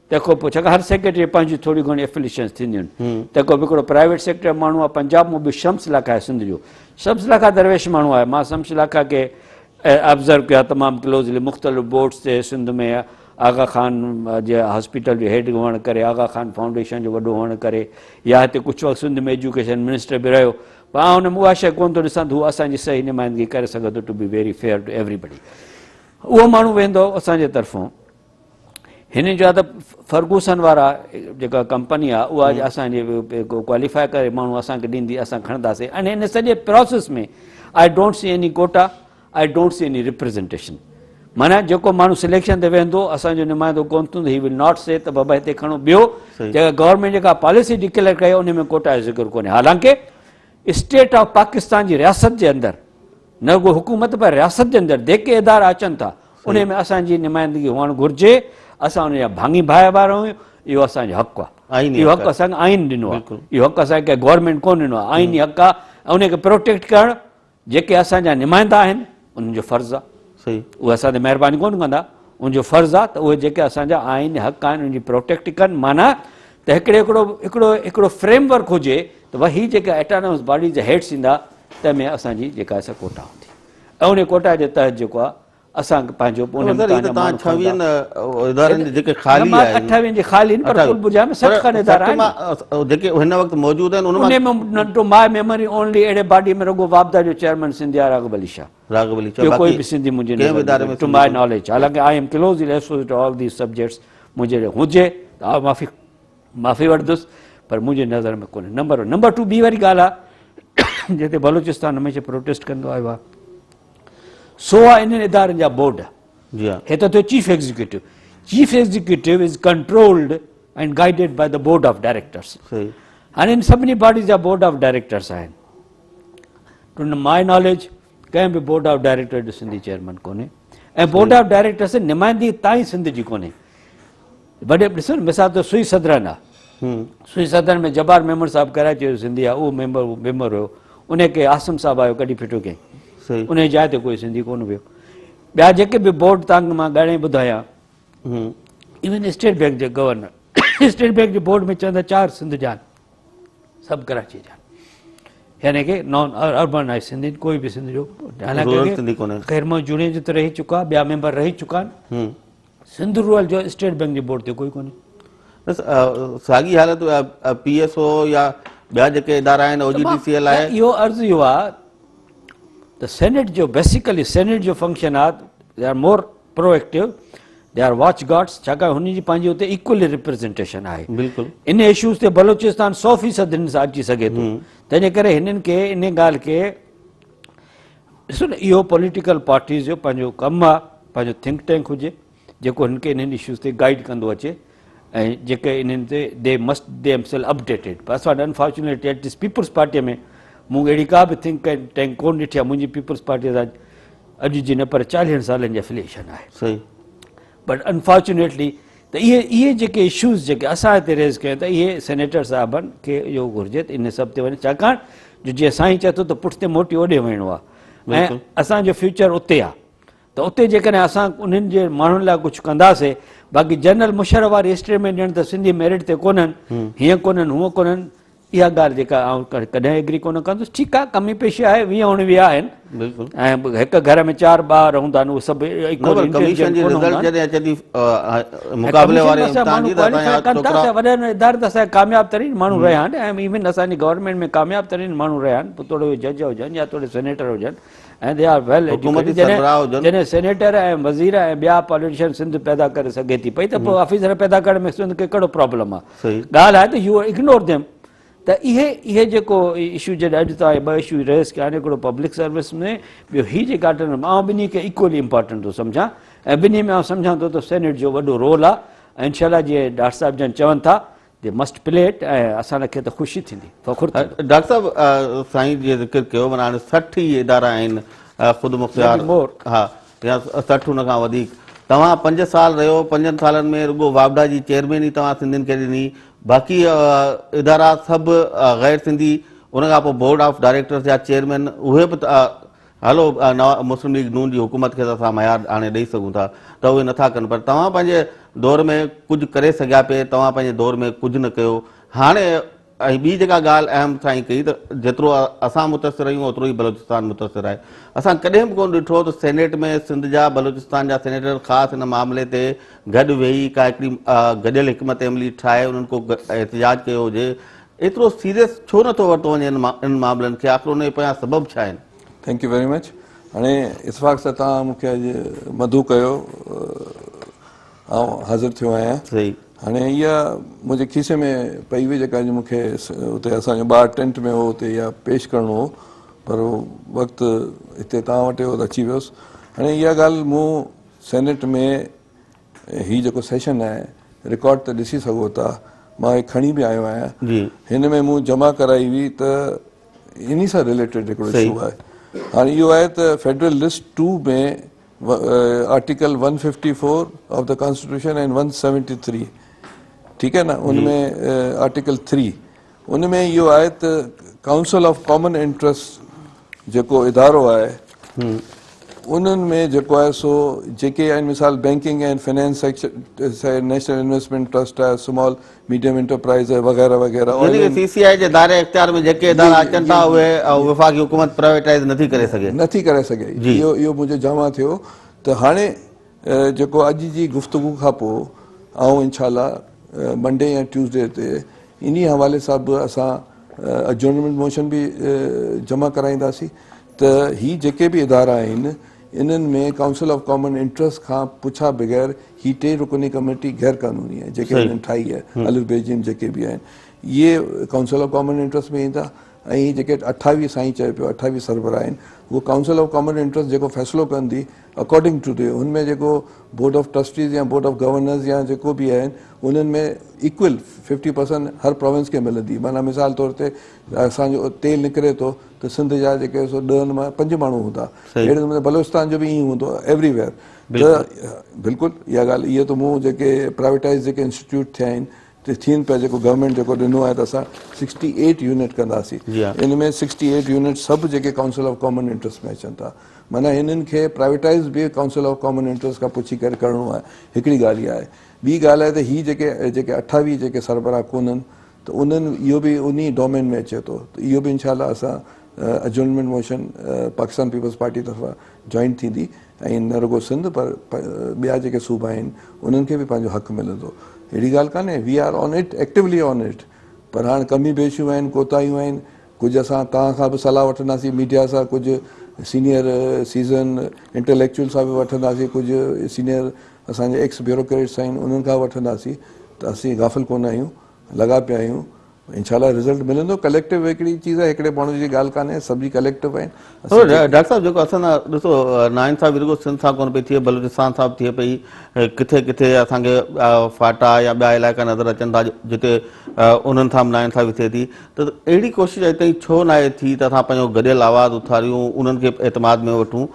تنهن کان پوء ڇاڪاڻ هر سيڪريٽري پنهنجي ٿوري گهڻي افليشنس ٿينديون آهن تنهن کان پوء هڪڙو پرائيويٽ سيڪٽر جو ماڻهو آهي پنجاب مان به شمس لاکا آهي سنڌ جو شمس لاکا درويش ماڻهو آهي مان شمس لاکا کي آبزرو ڪيو آهي تمام ڪلوزلي مختلف بورڊس تي سنڌ ۾ آغا خان جي هاسپيٽل جو هيڊ هئڻ ڪري آغا خان فائونڊيشن جو وڏو هئڻ ڪري يا هتي ڪجهه وقت سنڌ ۾ ايجوڪيشن منسٽر به رهيو پر آئون ان ۾ اها شيء ڪونه ٿو ڏسان ته هو اسان جي صحيح نمائندگي ڪري سگهي ٿو to be very fair to everybody اهو ماڻهو ويندو اسان جي طرفون هنن جو آهي ته فرگوسن وارا جيڪا ڪمپني آهي اها اسان جي ڪواليفائي ڪري ماڻهو اسان کي ڏيندي اسان کڻنداسين ۽ ان سڄي process ۾ I don't see any quota I don't see any representation معنيٰ جيڪو ماڻهو سليڪشن تي ويهندو اسان جو نمائندو ڪونه ٿيندو هي ول not سي ته بابا هتي کڻو ٻيو جيڪا گورنمينٽ جيڪا پاليسي ڊڪليئر ڪئي ان ۾ ڪوٽا جو ذڪر ڪونهي حالانڪه اسٽيٽ آف پاڪستان جي رياست جي اندر نه رڳو حڪومت پر رياست جي اندر جيڪي ادارا اچن ٿا ان ۾ اسان جي نمائندگي هئڻ گهرجي اسان ان جا ڀاڱي ڀائيوار آهيون اهو اسان جو حق آهي اهو حق اسان کي آئين ڏنو آهي اهو حق اسان کي گورنمينٽ ڪونه ڏنو آهي آئيني حق آهي ان کي پروٽيڪٽ ڪرڻ جيڪي اسان جا نمائندا آهن انهن جو فرض آهي اهي اسان تي مهرباني ڪونه ڪندا ان جو فرض آهي ته اهي جيڪي اسان جا آئيني حق آهن ان جي پروٽيڪٽ ڪن معنيٰ ته هڪڙي هڪڙو هڪڙو هڪڙو فريم ورڪ هجي ته ڀاء هي جيڪا اٽانومس باڊيز جا هيڊس ايندا تنهن ۾ اسان جي جيڪا سا ڪوٽا هوندي ۽ ان ڪوٽا جي تحت جيڪو آهي اسان پنهنجو ان ۾ توهان جا ماڻهو ڇويهن ادارن جي جيڪي خالي آهن اٺاويهن جي خالي آهن پر ڪل ٻڌايو ۾ 60 کن ادارا آهن جيڪي هن وقت موجود آهن ان ۾ ٽو my memory only اهڙي باڊي ۾ رڳو واپڊا جو چيئرمين سنڌي آهي راغب علي شاهه راغب علي شاهه ڪوئي به سنڌي منهنجي ڪنهن به اداري ۾ ٽو my knowledge حالانڪه I am closely associate all these subjects منهنجي هجي ته آء معافي معافي وٺندس پر منهنجي نظر ۾ ڪونهي نمبر ون نمبر ٽو ٻي واري ڳالهه آهي جتي بلوچستان هميشه پروٽيسٽ ڪندو آيو آهي سو آهي انهن ادارن جا بورڊ جي ها هي ته ٿيو chief executive chief executive is controlled and guided by the board of directors صحيح هاڻي ان سڀني باڊيز جا بورڊ آف ڊائريڪٽرس آهن ٽو my knowledge ڪنهن به بورڊ آف ڊائريڪٽر جو سنڌي چيئرمين ڪونهي ۽ بورڊ آف ڊائريڪٽرس نمائندگي تائين سنڌ جي ڪونهي وڏي ڏسو نه مثال طور سوئي سدرن آ سوئي سدرن ۾ جبار ميمڻ صاحب ڪراچي جو سنڌي آ اهو ميمبر ميمبر هيو ان کي عاصم صاحب آيو ڪڍي ڦٽو ڪيائين ان جي جاء تي ڪوئي سنڌي ڪونه ويو ٻيا جيڪي به بورڊ تان مان ڳڻي ٻڌايان ايون اسٽيٽ بينڪ جي گورنر اسٽيٽ بينڪ جي بورڊ ۾ چوندا چار سنڌ جا سڀ ڪراچي جا. يعني ڪي نان اربنائيز سنڌين ڪوئي به سنڌ جو رورل سنڌي ڪونهي. خير محمد جوڻيجو ته رهي چڪو آهي، ٻيا ميمبر رهي چڪا آهن. سنڌ رورل جو اسٽيٽ بينڪ جي بورڊ تي ڪوئي ڪونهي. بس ساڳي حالت پي ايس او يا ٻيا جيڪي ادارا آهن او جي ڊي سي ايل آهي. اهو عرض اهو آهي ته سينيٽ جو بيسيڪلي سينيٽ جو فنڪشن آهي they are more proactive they are watch guards ڇاڪاڻ هن جي پنهنجي اتي ايڪولي ريپريزنٽيشن آهي بلڪل ان اشوز تي بلوچستان 100% هن سان اچي سگهي ٿو تنهن جي ڪري هنن کي ان ڳالهه کي ڏسو نه اهو پوليٽيڪل پارٽيز جو پنهنجو ڪم آهي پنهنجو ٿنڪ ٽينڪ هجي جيڪو هن کي انهن اشوز تي گائيڊ ڪندو اچي ۽ جيڪي انهن تي the must them self updated پر اسان وٽ unfortunately at least peoples party ۾ مون اهڙي ڪا به ٿنڪ ٽينڪ ڪون ڏٺي آهي منهنجي پيپلز پارٽي سان اڄ جي نه پر چاليهن سالن جي افليشن آهي صحيح بٽ انفارچونيٽلي ته اهي اهي جيڪي اشوز جيڪي اسان هتي ريز ڪيون ٿا اهي سينيٽر صاحبن کي اهو گهرجي ته ان سڀ تي وڃي ڇاڪاڻ جو جيئن سائين چئي ٿو ته پٺتي موٽي اوڏي وڃڻو آهي ۽ اسان جو فيوچر اتي آهي ته اتي جيڪڏهن اسان انهن جي ماڻهن لاء ڪجهه ڪنداسي باقي جنرل مشرف واري اسٽيٽمينٽ ڏيڻ ته سنڌي ميرٽ تي ڪونهن هيئن ڪونهن هونئن ڪونهن اها ڳالهه جيڪا آئون ڪڏهن ايگري ڪونه ڪندس ٺيڪ آهي ڪمي پيشي آهي 20 19 آهن بلڪل ۽ هڪ گهر ۾ چار ٻار هوندا آهن اهي سڀ ايڪول ڪميشن جي رزلٽ جڏهن اچي ٿي مقابلي واري امتحان جي ته اسان جا ڇوڪرا وڏن ادارن ته اسان ڪامياب ترين ماڻهو رهيا آهن ۽ ايون اسان جي گورنمينٽ ۾ ڪامياب ترين ماڻهو رهيا آهن پوء توڙي اهي جج هجن يا توڙي سينيٽر هجن ۽ they are well حڪومتي سربراهه هجن جڏهن سينيٽر ۽ وزير ۽ ٻيا پاليٽيشن سنڌ پيدا ڪري سگهي ٿي پئي ته پوء آفيسر پيدا ڪرڻ ۾ سنڌ کي ڪهڙو پرابلم آهي ڳالهه آهي ته يو اگنور ديم ته اهي اهي جيڪو اشو جڏهن اڄ توهان ٻه اشو ريز ڪيا آهن هڪڙو پبلڪ سروس ۾ ٻيو هي جيڪا اٽينڊنس آئون ٻنهي کي ايڪولي امپارٽنٽ ٿو سمجهان ۽ ٻنهي ۾ آئون سمجهان ٿو ته سينيٽ جو وڏو رول آهي ۽ انشاء الله جيئن ڊاڪٽر صاحب جن چون ٿا the must play it ۽ اسان کي ته خوشي ٿيندي فخر ٿيندو. ڊاڪٽر صاحب سائين جيئن ذڪر ڪيو معنيٰ هاڻي 60 ئي ادارا آهن خود مختيار ها يا 60 ان کان وڌيڪ توهان پنج سال رهيو پنجن سالن ۾ رڳو واپڊا جي چيئرمين ئي توهان سنڌين کي ڏني باقي ادارا سڀ غير سنڌي ان کان پوء بورڊ آف ڊائريڪٽرز جا چيئرمين اهي به هلو مسلم ليگ نون جي حڪومت کي ته اسان معيار آڻي ڏئي سگهون ٿا ته اهي نٿا ڪن پر توهان پنهنجي دور ۾ ڪجهه ڪري سگهيا پئي توهان پنهنجي دور ۾ ڪجهه نه ڪيو هاڻي ۽ ٻي جيڪا ڳالهه اهم سائين ڪئي ته جيترو اسان متاثر آهيون اوترو ئي بلوچستان متاثر آهي. اسان ڪڏهن به ڪونه ڏٺو ته سينيٽ ۾ سنڌ جا بلوچستان جا سينيٽر خاص ان معاملي تي گڏ ويهي ڪا هڪڙي گڏيل حڪمت عملي ٺاهي انهن ڪو احتجاج ڪيو هجي. ايترو سيريس ڇو نٿو ورتو وڃي انهن معاملن کي آخر ان جي پويان سبب ڇا آهن؟ Thank you very much هاڻي اتفاق سان توهان مون کي اڄ مدعو ڪيو آئون حاضر ٿيو آهيان. صحيح. هاڻي اها منهنجي کيسي ۾ پئي هئي جيڪا اڄ مون کي اتي اسان جو ٻار ٽينٽ ۾ هو اتي اها پيش ڪرڻو هو پر وقت هتي توهان وٽ هو ته اچي ويس. هاڻي اها ڳالهه مون سينيٽ ۾ هي جيڪو سيشن آهي رڪارڊ ته ڏسي سگهو ٿا مان هي کڻي به آيو آهيان هن ۾ مون جمع ڪرائي هئي ته انهي سان رليٽيڊ هڪڙو اشو آهي. هاڻي اهو آهي ته federal list two ۾ article 154 of the constitution and 173 ٺيڪ آهي نه ان ۾ آرٽيڪل 3 ان ۾ اهو آهي ته ڪائونسل آف ڪامن انٽرسٽ جيڪو ادارو آهي انهن ۾ جيڪو آهي سو جيڪي آهن مثال banking and finance section national investment trust آهي سمال ميڊيم انٽرپرائز آهي وغيره وغيره يعني ڪي سي سي آء جي دائري اختيار ۾ جيڪي ادارا اچن ٿا اهي وفاقي حڪومت پرائيويٽائز نٿي ڪري سگهي. نٿي ڪري سگهي اهو اهو منهنجو جمع ٿيو ته هاڻي جيڪو اڄ جي گفتگو کان پوء آئون انشاء الله منڊي يا ٽيوزڊي تي انهي حوالي سان به اسان اجورنمينٽ موشن به جمع ڪرائينداسين ته هي جيڪي به ادارا آهن انهن ۾ ڪائونسل آف ڪامن انٽرسٽ کان پڇا بغير هي ٽي رڪني ڪميٽي غير قانوني آهي جيڪي انهن ٺاهي آهي الف بي جيم جيڪي به آهن اهي ڪائونسل آف ڪامن انٽرسٽ ۾ ايندا ۽ هي جيڪي 28 سائين چئي پيو 28 سربراهه آهن اهو ڪائونسل آف ڪامن انٽرسٽ جيڪو فيصلو ڪندي اڪارڊنگ ٽو the ان ۾ جيڪو بورڊ آف ٽرسٽيز يا بورڊ آف گورنرز يا جيڪو به آهن انهن ۾ ايڪول 50% هر پراونس کي ملندي معنيٰ مثال طور تي اسان جو تيل نڪري ٿو ته سنڌ جا جيڪي سو ڏهن مان پنج ماڻهو هوندا اهڙي نموني بلوچستان جو به ائين هوندو ايوري ويئر ته بلڪل اها ڳالهه اهو ته مون جيڪي پرائيويٽائز جيڪي انسٽيٽيوٽ ٿيا آهن ته ٿين پيا جيڪو گورنمينٽ جيڪو ڏنو آهي ته اسان سڪسٽي ايٽ يونٽ ڪنداسين ان ۾ سڪسٽي ايٽ يونٽ سڀ جيڪي ڪائونسل آف ڪامن انٽرسٽ ۾ اچن ٿا معنيٰ هنن کي پرائيويٽائز به ڪائونسل آف ڪامن انٽرسٽ کان پڇي ڪري ڪرڻو آهي هڪڙي ڳالهه اها آهي ٻي ڳالهه آهي ته هي جيڪي جيڪي اٺاويهه جيڪي سربراهه ڪونهن ته انهن اهو به انهي ڊومين ۾ اچي ٿو ته اهو به انشاء الله اسان adjournment motion Pakistan Peoples Party طرفان جوائنٽ ٿيندي ۽ نه رڳو سنڌ پر ٻيا جيڪي صوبا آهن انهن کي به پنهنجو حق ملندو اهڙي ڳالهه ڪانهي we are on it actively on it پر هاڻ ڪمي بيشيون آهن ڪوتاهيون آهن ڪجهه اسان توهان کان به صلاح وٺنداسين ميڊيا سان ڪجهه سينيئر سيزن انٽليڪچوئل سان به وٺنداسين ڪجهه سينيئر اسان جا ايڪس بيوروڪريٽس آهن انهن کان وٺنداسين ته اسين غافل ڪونه آهيون لڳا پيا آهيون انشاء الله رزلٽ ملندو ڪليڪٽو هڪڙي چيز آهي هڪڙي ماڻهو جي ڳالهه ڪانهي سڀ جي ڪليڪٽو آهن ڊاڪٽر صاحب جيڪو اسان ڏسو ناانصافي رڳو سنڌ سان ڪونه پئي ٿئي بلوچستان سان به ٿئي پئي ڪٿي ڪٿي اسان کي فاٽا يا ٻيا علائقا نظر اچن ٿا جتي انهن سان به ناانصافي ٿئي ٿي ته اهڙي ڪوشش اڄ تائين ڇو ناهي ٿي ته اسان پنهنجو گڏيل آواز اٿاريون انهن کي اعتماد ۾ وٺون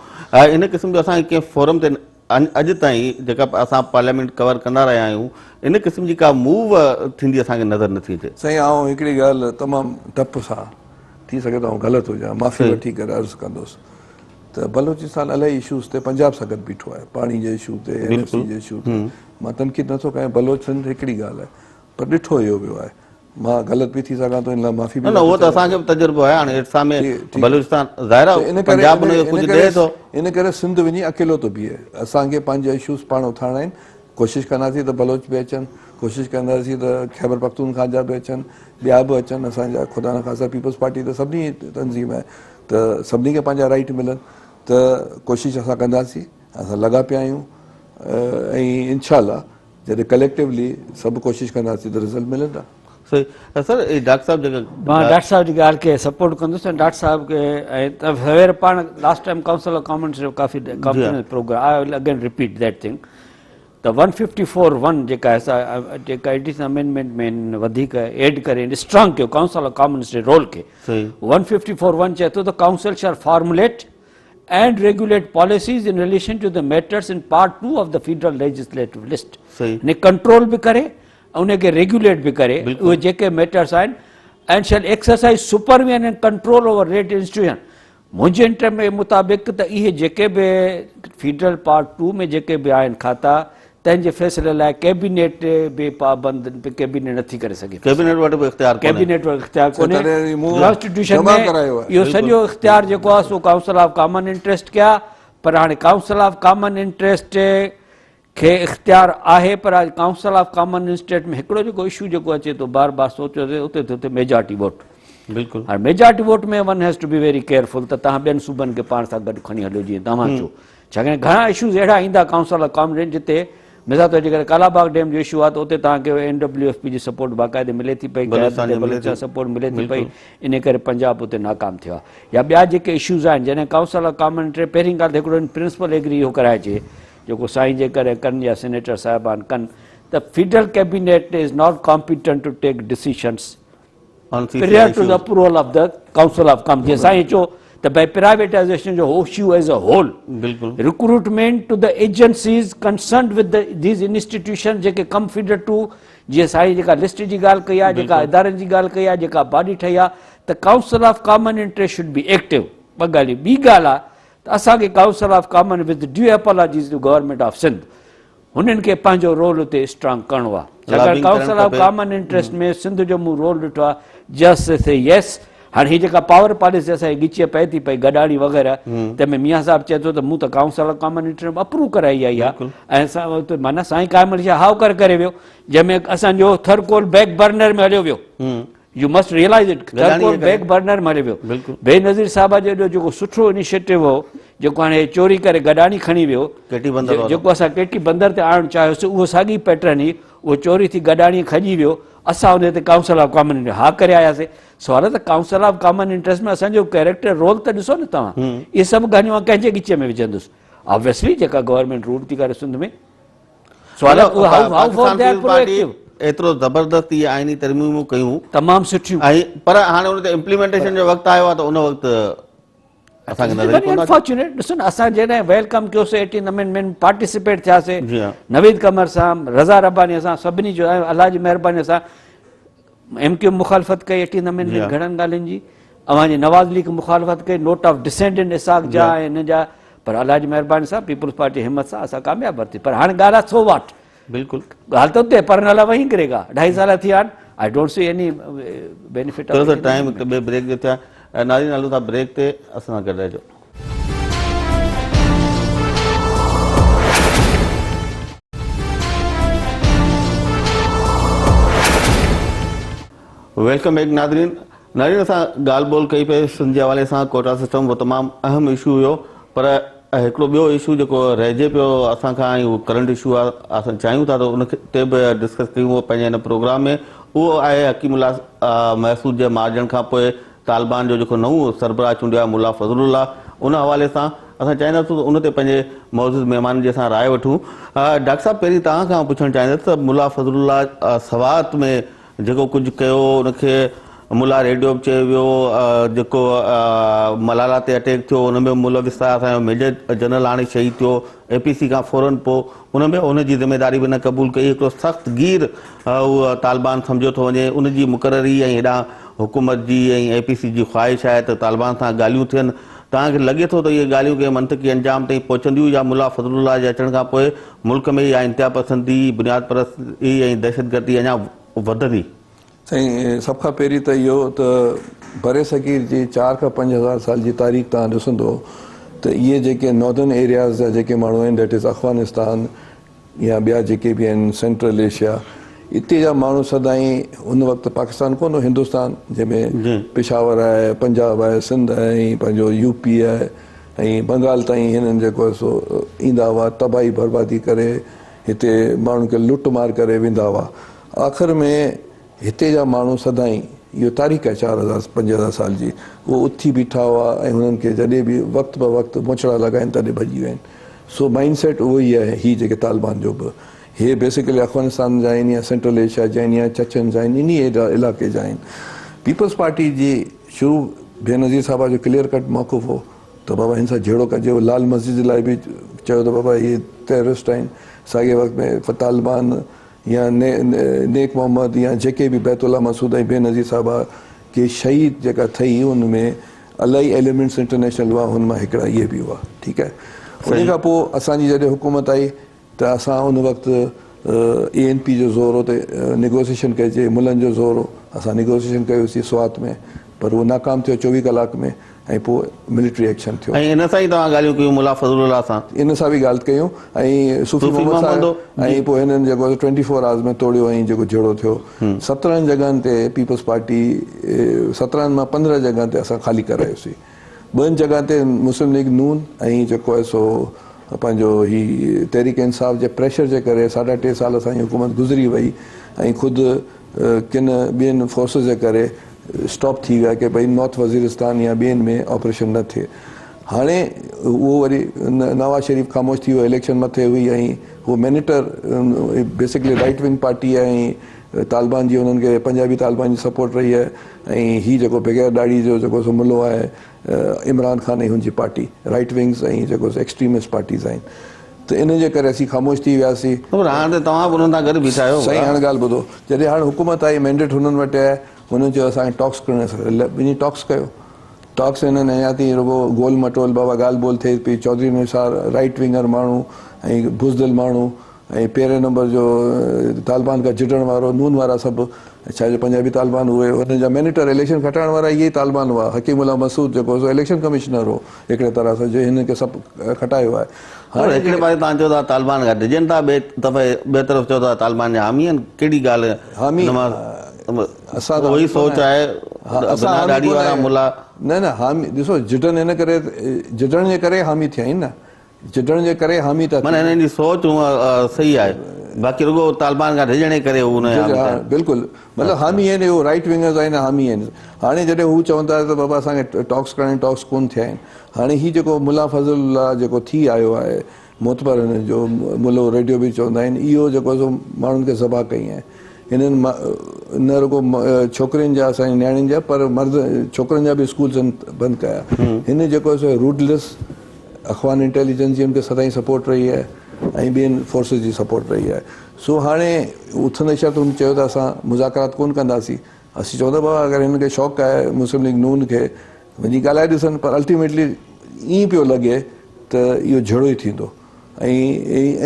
ان قسم جو اسان ڪنهن فورم تي اڄ تائين جيڪا اسان پارليامينٽ ڪور ڪندا رهيا آهيون ان قسم جي ڪا موو ٿيندي اسان کي نظر نٿي اچي. سائين آئون هڪڙي ڳالهه تمام ڊپ سان ٿي سگهي ٿو آئون غلط هجان معافي وٺي ڪري عرض ڪندس ته بلوچستان الاهي اشوز تي پنجاب سان گڏ بيٺو آهي پاڻي جي اشو تي اين ايف سي جي اشو تي مان تنقيد نٿو ڪيان بلوچ سنڌ هڪڙي ڳالهه آهي پر ڏٺو اهو ويو آهي مان غلط به ٿي سگهان ٿو ان لاء معافي به نه اهو ته اسان کي به تجربو آهي هاڻي ارسا ۾ بلوچستان ظاهر آهي پنجاب ان کي ڪجهه ڏئي ٿو ان ڪري سنڌ وڃي اڪيلو ٿو بيهي اسان کي پنهنجا اشوز پاڻ اٿارڻا آهن ڪوشش ڪنداسين ته بلوچ به اچن ڪوشش ڪنداسين ته خيبر پختونخوا جا به اچن ٻيا به اچن اسان جا خدا نخواسته پيپلز پارٽي ته سڀني تنظيم آهي ته سڀني کي پنهنجا رائيٽ ملن ته ڪوشش اسان ڪنداسين اسان لڳا پيا آهيون ۽ انشاء الله جڏهن ڪليڪٽيولي سڀ ڪوشش ڪنداسين ته رزلٽ ملندا. صحيح سر هي ڊاڪٽر صاحب جيڪا مان ڊاڪٽر صاحب جي ڳالهه کي سپورٽ ڪندس ۽ ڊاڪٽر صاحب کي ۽ سوير پاڻ last time council of Commines جو ڪافي conference programme I will again repeat that thing ته ون ففٽي فور ون جيڪا آهي سا جيڪا ايڊيشنل امينڊمينٽ ۾ وڌيڪ ايڊ ڪري اسٽرانگ ڪيو ڪائونسل آف ڪامنس جي رول کي ون ففٽي فور ون چئي ٿو ته council shall formulate and regulate policies in relation to the matters in part 2 of the federal legislative list يعني ڪنٽرول به ڪري ۽ ان کي ريگيوليٽ به ڪري اهي جيڪي ميٽرس آهن and shall exercise supervision and control over rate institution منهنجي انٽر ۾ مطابق ته اهي جيڪي به فيڊرل پارٽ 2 ۾ جيڪي به آهن کاتا تنهن جي فيصلي لاء ڪيبينيٽ به پابند ڪيبينيٽ نٿي ڪري سگهي. ڪيبينيٽ وٽ به اختيار ڪونهي. ڪيبينيٽ وٽ اختيار ڪونهي. ڪانسٽيٽيوشن ۾ اهو سڄو اختيار جيڪو آهي سو ڪائونسل آف ڪامن انٽريسٽ کي آهي پر هاڻي ڪائونسل آف ڪامن انٽريسٽ کي اختيار آهي پر ڪائونسل آف ڪامن انسٽريٽ ۾ هڪڙو جيڪو اشو جيڪو اچي ٿو بار بار سوچيو ٿي اتي ٿو ٿئي ميجارٽي ووٽ. بلڪل. هاڻي majority vote ۾ one has to be very careful ته توهان ٻين صوبن کي پاڻ سان گڏ کڻي هليو جيئن توهان چئو. ڇاڪاڻ گهڻا اشوز اهڙا ايندا ڪائونسل آف ڪامريڊ جتي مثال طور جيڪڏهن ڪالا باغ ڊيم جو اشو آهي ته اتي توهان کي اين ڊبليو ايف پي جي سپورٽ باقاعدي ملي ٿي پئي قيادت تي بلوچستان سپورٽ ملي ٿي پئي ان ڪري پنجاب اتي ناڪام ٿيو آهي يا ٻيا جيڪي اشوز آهن جڏهن ڪائونسل آف ڪامريڊ پهرين ڳالهه ته هڪڙو ان پرنسپل ايگري اهو ڪرائجي جيڪو سائين جيڪڏهن ڪن يا سينيٽر صاحبان ڪن ته federal cabinet is not competent to take decisions prior to the approval of the council of com جيئن سائين چيو ته ڀائي پرائيويٽائزيشن جو اشو ايز ا هول بلڪل recruitment to the agencies concerned with these institution جيڪي ڪم فيڊر ٽو جيئن سائين جيڪا لسٽ جي ڳالهه ڪئي آهي جيڪا ادارن جي ڳالهه ڪئي آهي جيڪا باڊي ٺهي آهي ته council of common interest should be active ٻه ڳالهيون ٻي ڳالهه آهي ته اسان کي council of common with due apologies to government of Sindh هنن کي پنهنجو رول اتي اسٽرانگ ڪرڻو آهي ڇاڪاڻ council of common interest ۾ Sindh جو مون رول ڏٺو آهي جسٽ سي يس هاڻي هي جيڪا پاور پاليسي اسان جي ڳچيء پئي ٿي پئي گڏاڻي وغيره تنهن ۾ ميان صاحب چئي ٿو ته مون ته council of common interest approve ڪرائي آئي آهي ۽ معنيٰ سائين قائم علي شاهه هائو ڪري ڪري ويو جنهن ۾ اسان جو ٿر ڪول بيڪ برنر ۾ هليو ويو you must realise it Thar coal back burner ۾ هليو ويو بينظير صاحب جو ايڏو جيڪو سٺو انيشيٽو هو جيڪو هاڻي چوري ڪري گڏاڻي کڻي ويو جيڪو اسان ڪيٽي بندر تي آڻڻ چاهيوسي اهو ساڳي پيٽرن هئي اهو چوري ٿي گڏاڻي کڄي ويو اسان ان تي ڪائونسل آف ڪامن انٽريسٽ ها ڪري آياسي سوال ته ڪائونسل آف ڪامن انٽريسٽ ۾ اسان جو ڪيريڪٽر رول ته ڏسو نه توهان اهي سڀ ڳالهيون آئون ڪنهن جي ڳچيء ۾ وجهندس آبويسلي جيڪا گورنمينٽ رول ٿي ڪري سنڌ ۾ سوال پاڪستان پيپلز پارٽي ايترو زبردست اهي آئيني ترميمون ڪيون تمام سٺيون ۽ پر هاڻي ان تي امپليمينٽيشن جو وقت آيو آهي ته ان وقت اسان کي نظر ئي ڪونه انفارچونيٽ ڏسو نه اسان جڏهن welcome ڪيوسي ايٽين امينڊمينٽ پارٽيسپيٽ ٿياسي نويد قمر سان رضا رباني سان سڀني جو الله جي مهرباني سان ايم ڪيو مخالفت ڪئي ايٽين امينڊمينٽ گهڻن ڳالهين جي اوهان جي نواز ليگ مخالفت ڪئي نوٽ آف ڊسينٽ ان اسحاق جا ۽ ان جا پر الله جي مهرباني سان پيپلز پارٽي همت سان اسان ڪامياب ورتي پر هاڻي ڳالهه آهي سو واٽ بلڪل ڳالهه ته اتي پر نالا وهين ڪري گا اڍائي سال ٿي ويا آهن I don't see any benefit چلو سر ٽائيم هڪ ٻئي بريڪ جو ٿيو آهي ناظرين هلون ٿا بريڪ تي اسان سان گڏ رهجو. Welcome back ناظرين ناظرين اسان ڳالهه ٻولهه ڪئي پئي سنڌ جي حوالي سان ڪوٽا سسٽم اهو تمام اهم اشو هيو پر هڪڙو ٻيو اشو جيڪو رهجي پيو اسان کان ۽ اهو ڪرنٽ اشو آهي اسان چاهيون ٿا ته ان تي به ڊسڪس ڪيون اهو پنهنجي هن پروگرام ۾ اهو آهي حڪيم الله محسود جي مارجڻ کان پوء طالبان جو جيڪو نئون سربراهه چونڊيو آهي ملا فضل الله ان حوالي سان اسان چاهينداسون ته ان تي پنهنجي معزز مهمانن جي اسان راء وٺون ڊاڪٽر صاحب پهرين توهان کان پڇڻ چاهيندس ته ملا فضل الله سوات ۾ جيڪو ڪجهه ڪيو ان کي ملا ريڊيو به چيو ويو، جيڪو ملالا تي اٽيڪ ٿيو ان ۾ به ملوث آهي، اسان جو ميجر جنرل هاڻي شهيد ٿيو اي پي سي کان فورن پوء ان ۾ ان جي ذميواري به نه قبول ڪئي، هڪڙو سخت گير هو طالبان سمجهيو ٿو وڃي، ان جي مقرري ۽ هيڏانهن حڪومت جي ۽ اي پي سي جي خواهش آهي ته طالبان سان ڳالهيون ٿين، توهان کي لڳي ٿو ته اهي ڳالهيون ڪنهن منطقي انجام تائين پهچنديون يا ملا فضل الله جي اچڻ کان پوء ملڪ ۾ اها انتها پسندي، بنياد پرستي ۽ دهشتگردي اڃا وڌندي؟ سائين سڀ کان پهرين ته اهو ته برصغير جي چار کان 5000 سال جي تاريخ توهان ڏسندو ته اهي جيڪي ناردرن ايرياز جا جيڪي ماڻهو آهن that is Afghanistan يا ٻيا جيڪي به آهن سينٽرل ايشيا اتي جا ماڻهو سدائين ان وقت پاڪستان ڪونه هو هندستان جنهن ۾ پشاور آهي پنجاب آهي سنڌ آهي ۽ پنهنجو يو پي آهي ۽ بنگال تائين هنن جيڪو آهي سو ايندا هئا تباهي بربادي ڪري هتي ماڻهن کي لٽ مار ڪري ويندا هئا آخر ۾ هتي جا ماڻهو سدائين اهو تاريخ آهي 4000 5000 سال جي اهو اٿي بيٺا هئا ۽ هنن کي جڏهن به وقت به وقت موچڙا لڳائين تڏهن ڀڄي ويا آهن سو مائنڊ سيٽ اهو ئي آهي هي جيڪي طالبان جو به هي بيسيڪلي افغانستان جا آهن يا سينٽرل ايشيا جا آهن يا چچن جا آهن انهي علائقي جا آهن پيپلز پارٽي جي شروع بينظير صاحبه جو ڪليئر ڪٽ موقف هو ته بابا هن سان جهيڙو ڪجي هو لال مسجد لاء به چيو ته بابا هي ٽيررسٽ آهن ساڳي وقت ۾ طالبان يا نيڪ محمد يا جيڪي به بيت الله مسعود ۽ بينظير صاحبه کي شهيد جيڪا ٿئي ان ۾ الائي ايليمينٽس انٽرنيشنل هئا هن مان هڪڙا اهي به هئا ٺيڪ آهي ان کان پوء اسان جي جڏهن حڪومت آئي ته اسان ان وقت اي اين پي جو زور هو ته نيگوسيشن ڪجي ملن جو زور هو اسان نيگوسيشن ڪيوسين سوات ۾ پر اهو ناڪام ٿيو 24 ڪلاڪ ۾ ۽ پوء ملٽري ايڪشن ٿيو. ۽ ان سان ئي توهان ڳالهيون ڪيون ملا فضل الله سان. ان سان به ڳالهه ڪيون ۽ صوفي محمد صاحب ۽ پوء هنن جيڪو ٽوئنٽي فور آورز ۾ توڙيو ۽ جيڪو جهيڙو ٿيو 17 جڳهن تي پيپلز پارٽي 17 مان 15 جڳهن تي اسان خالي ڪرايوسين ٻن جڳهن تي مسلم ليگ نون ۽ جيڪو آهي سو پنهنجو هي تحريڪ انصاف جي پريشر جي ڪري ساڍا ٽي سال اسان جي حڪومت گذري وئي ۽ خود ڪن ٻين فورسز جي ڪري اسٽاپ ٿي ويا ڪي ڀئي نارٿ وزيرستان يا ٻين ۾ آپريشن نه ٿئي هاڻي اهو وري نواز شريف خاموش ٿي ويو اليڪشن مٿي هئي ۽ هو مينيٽر بيسڪلي رائٽ ونگ پارٽي آهي ۽ طالبان جي انهن کي پنجابي طالبان جي سپورٽ رهي آهي ۽ هي جيڪو بغير ڏاڙهي جو جيڪو سو ملو آهي عمران خان ۽ هن جي پارٽي رائٽ ونگز ۽ جيڪو سو ايڪسٽريمسٽ پارٽيز آهن ته ان جي ڪري اسين خاموش ٿي وياسين. پر هاڻ ته توهان به انهن سان گڏ بيٺا آهيو. سائين هاڻ ڳالهه ٻڌو جڏهن هاڻ حڪومت آئي مينڊيٽ هنن وٽ آهي هنن چيو اسان کي ٽاڪس ڪرڻ وڃي ٽاڪس ڪيو ٽاڪس هنن اڃا تائين رڳو گول مٽول بابا ڳالهه ٻولهه ٿئي پئي چوڌري نثار رائٽ ونگر ماڻهو ۽ بزدل ماڻهو ۽ پهرين نمبر جو طالبان کان جهڙڻ وارو نون وارا سڀ ڇا جو پنجابي طالبان اهي هنن جا مينيٽر اليڪشن کٽائڻ وارا اهي ئي طالبان هئا حڪيم الله مسعود جيڪو سو اليڪشن ڪمشنر هو هڪڙي طرح سان جنهن هنن کي سڀ کٽايو آهي هاڻي هڪڙي پاسي توهان چئو ٿا طالبان کان ڊڄن ٿا ٻئي دفعي ٻئي طرف چئو ٿا طالبان جا حامي آهن ڪهڙي ڳالهه حامي اسان اهو ئي سوچ آهي بنا ڏاڙهي وارا ملا نه نه حامي ڏسو جهڙن ان ڪري جهڙن جي ڪري حامي ٿيا آهن نه جهڙڻ جي ڪري حامي ٿا معنيٰ هنن جي سوچ هونء صحيح آهي باقي رڳو طالبان کان ڊڄڻ جي ڪري هو ان جا حامي ٿيا آهن. بلڪل مطلب حامي آهن اهو رائيٽ ونگرز آهن حامي آهن هاڻي جڏهن هو چون ٿا ته بابا اسان کي ٽاڪس ڪرڻا آهن ٽاڪس ڪونه ٿيا آهن هاڻي هي جيڪو ملا فضل الله جيڪو ٿي آيو آهي معتبر هنن جو ملو ريڊيو به چوندا آهن اهو جيڪو سو ماڻهن کي ذبح ڪئي آهي هنن نه رڳو ڇوڪرين جا اسان جي نياڻين جا پر مرد ڇوڪرن جا به اسڪولس بند ڪيا هن جيڪو سو روٽلس اخوان انٽيليجنس جي ان کي سدائين سپورٽ رهي آهي ۽ ٻين فورسز جي سپورٽ رهي آهي سو هاڻي اٿندي شرط هن چيو ته اسان مذاڪرات ڪون ڪنداسين اسين چون ٿا بابا اگر هن کي شوق آهي مسلم ليگ نون کي وڃي ڳالهائي ڏسن پر الٽيميٽلي ائين پيو لڳي ته اهو جهيڙو ئي ٿيندو ۽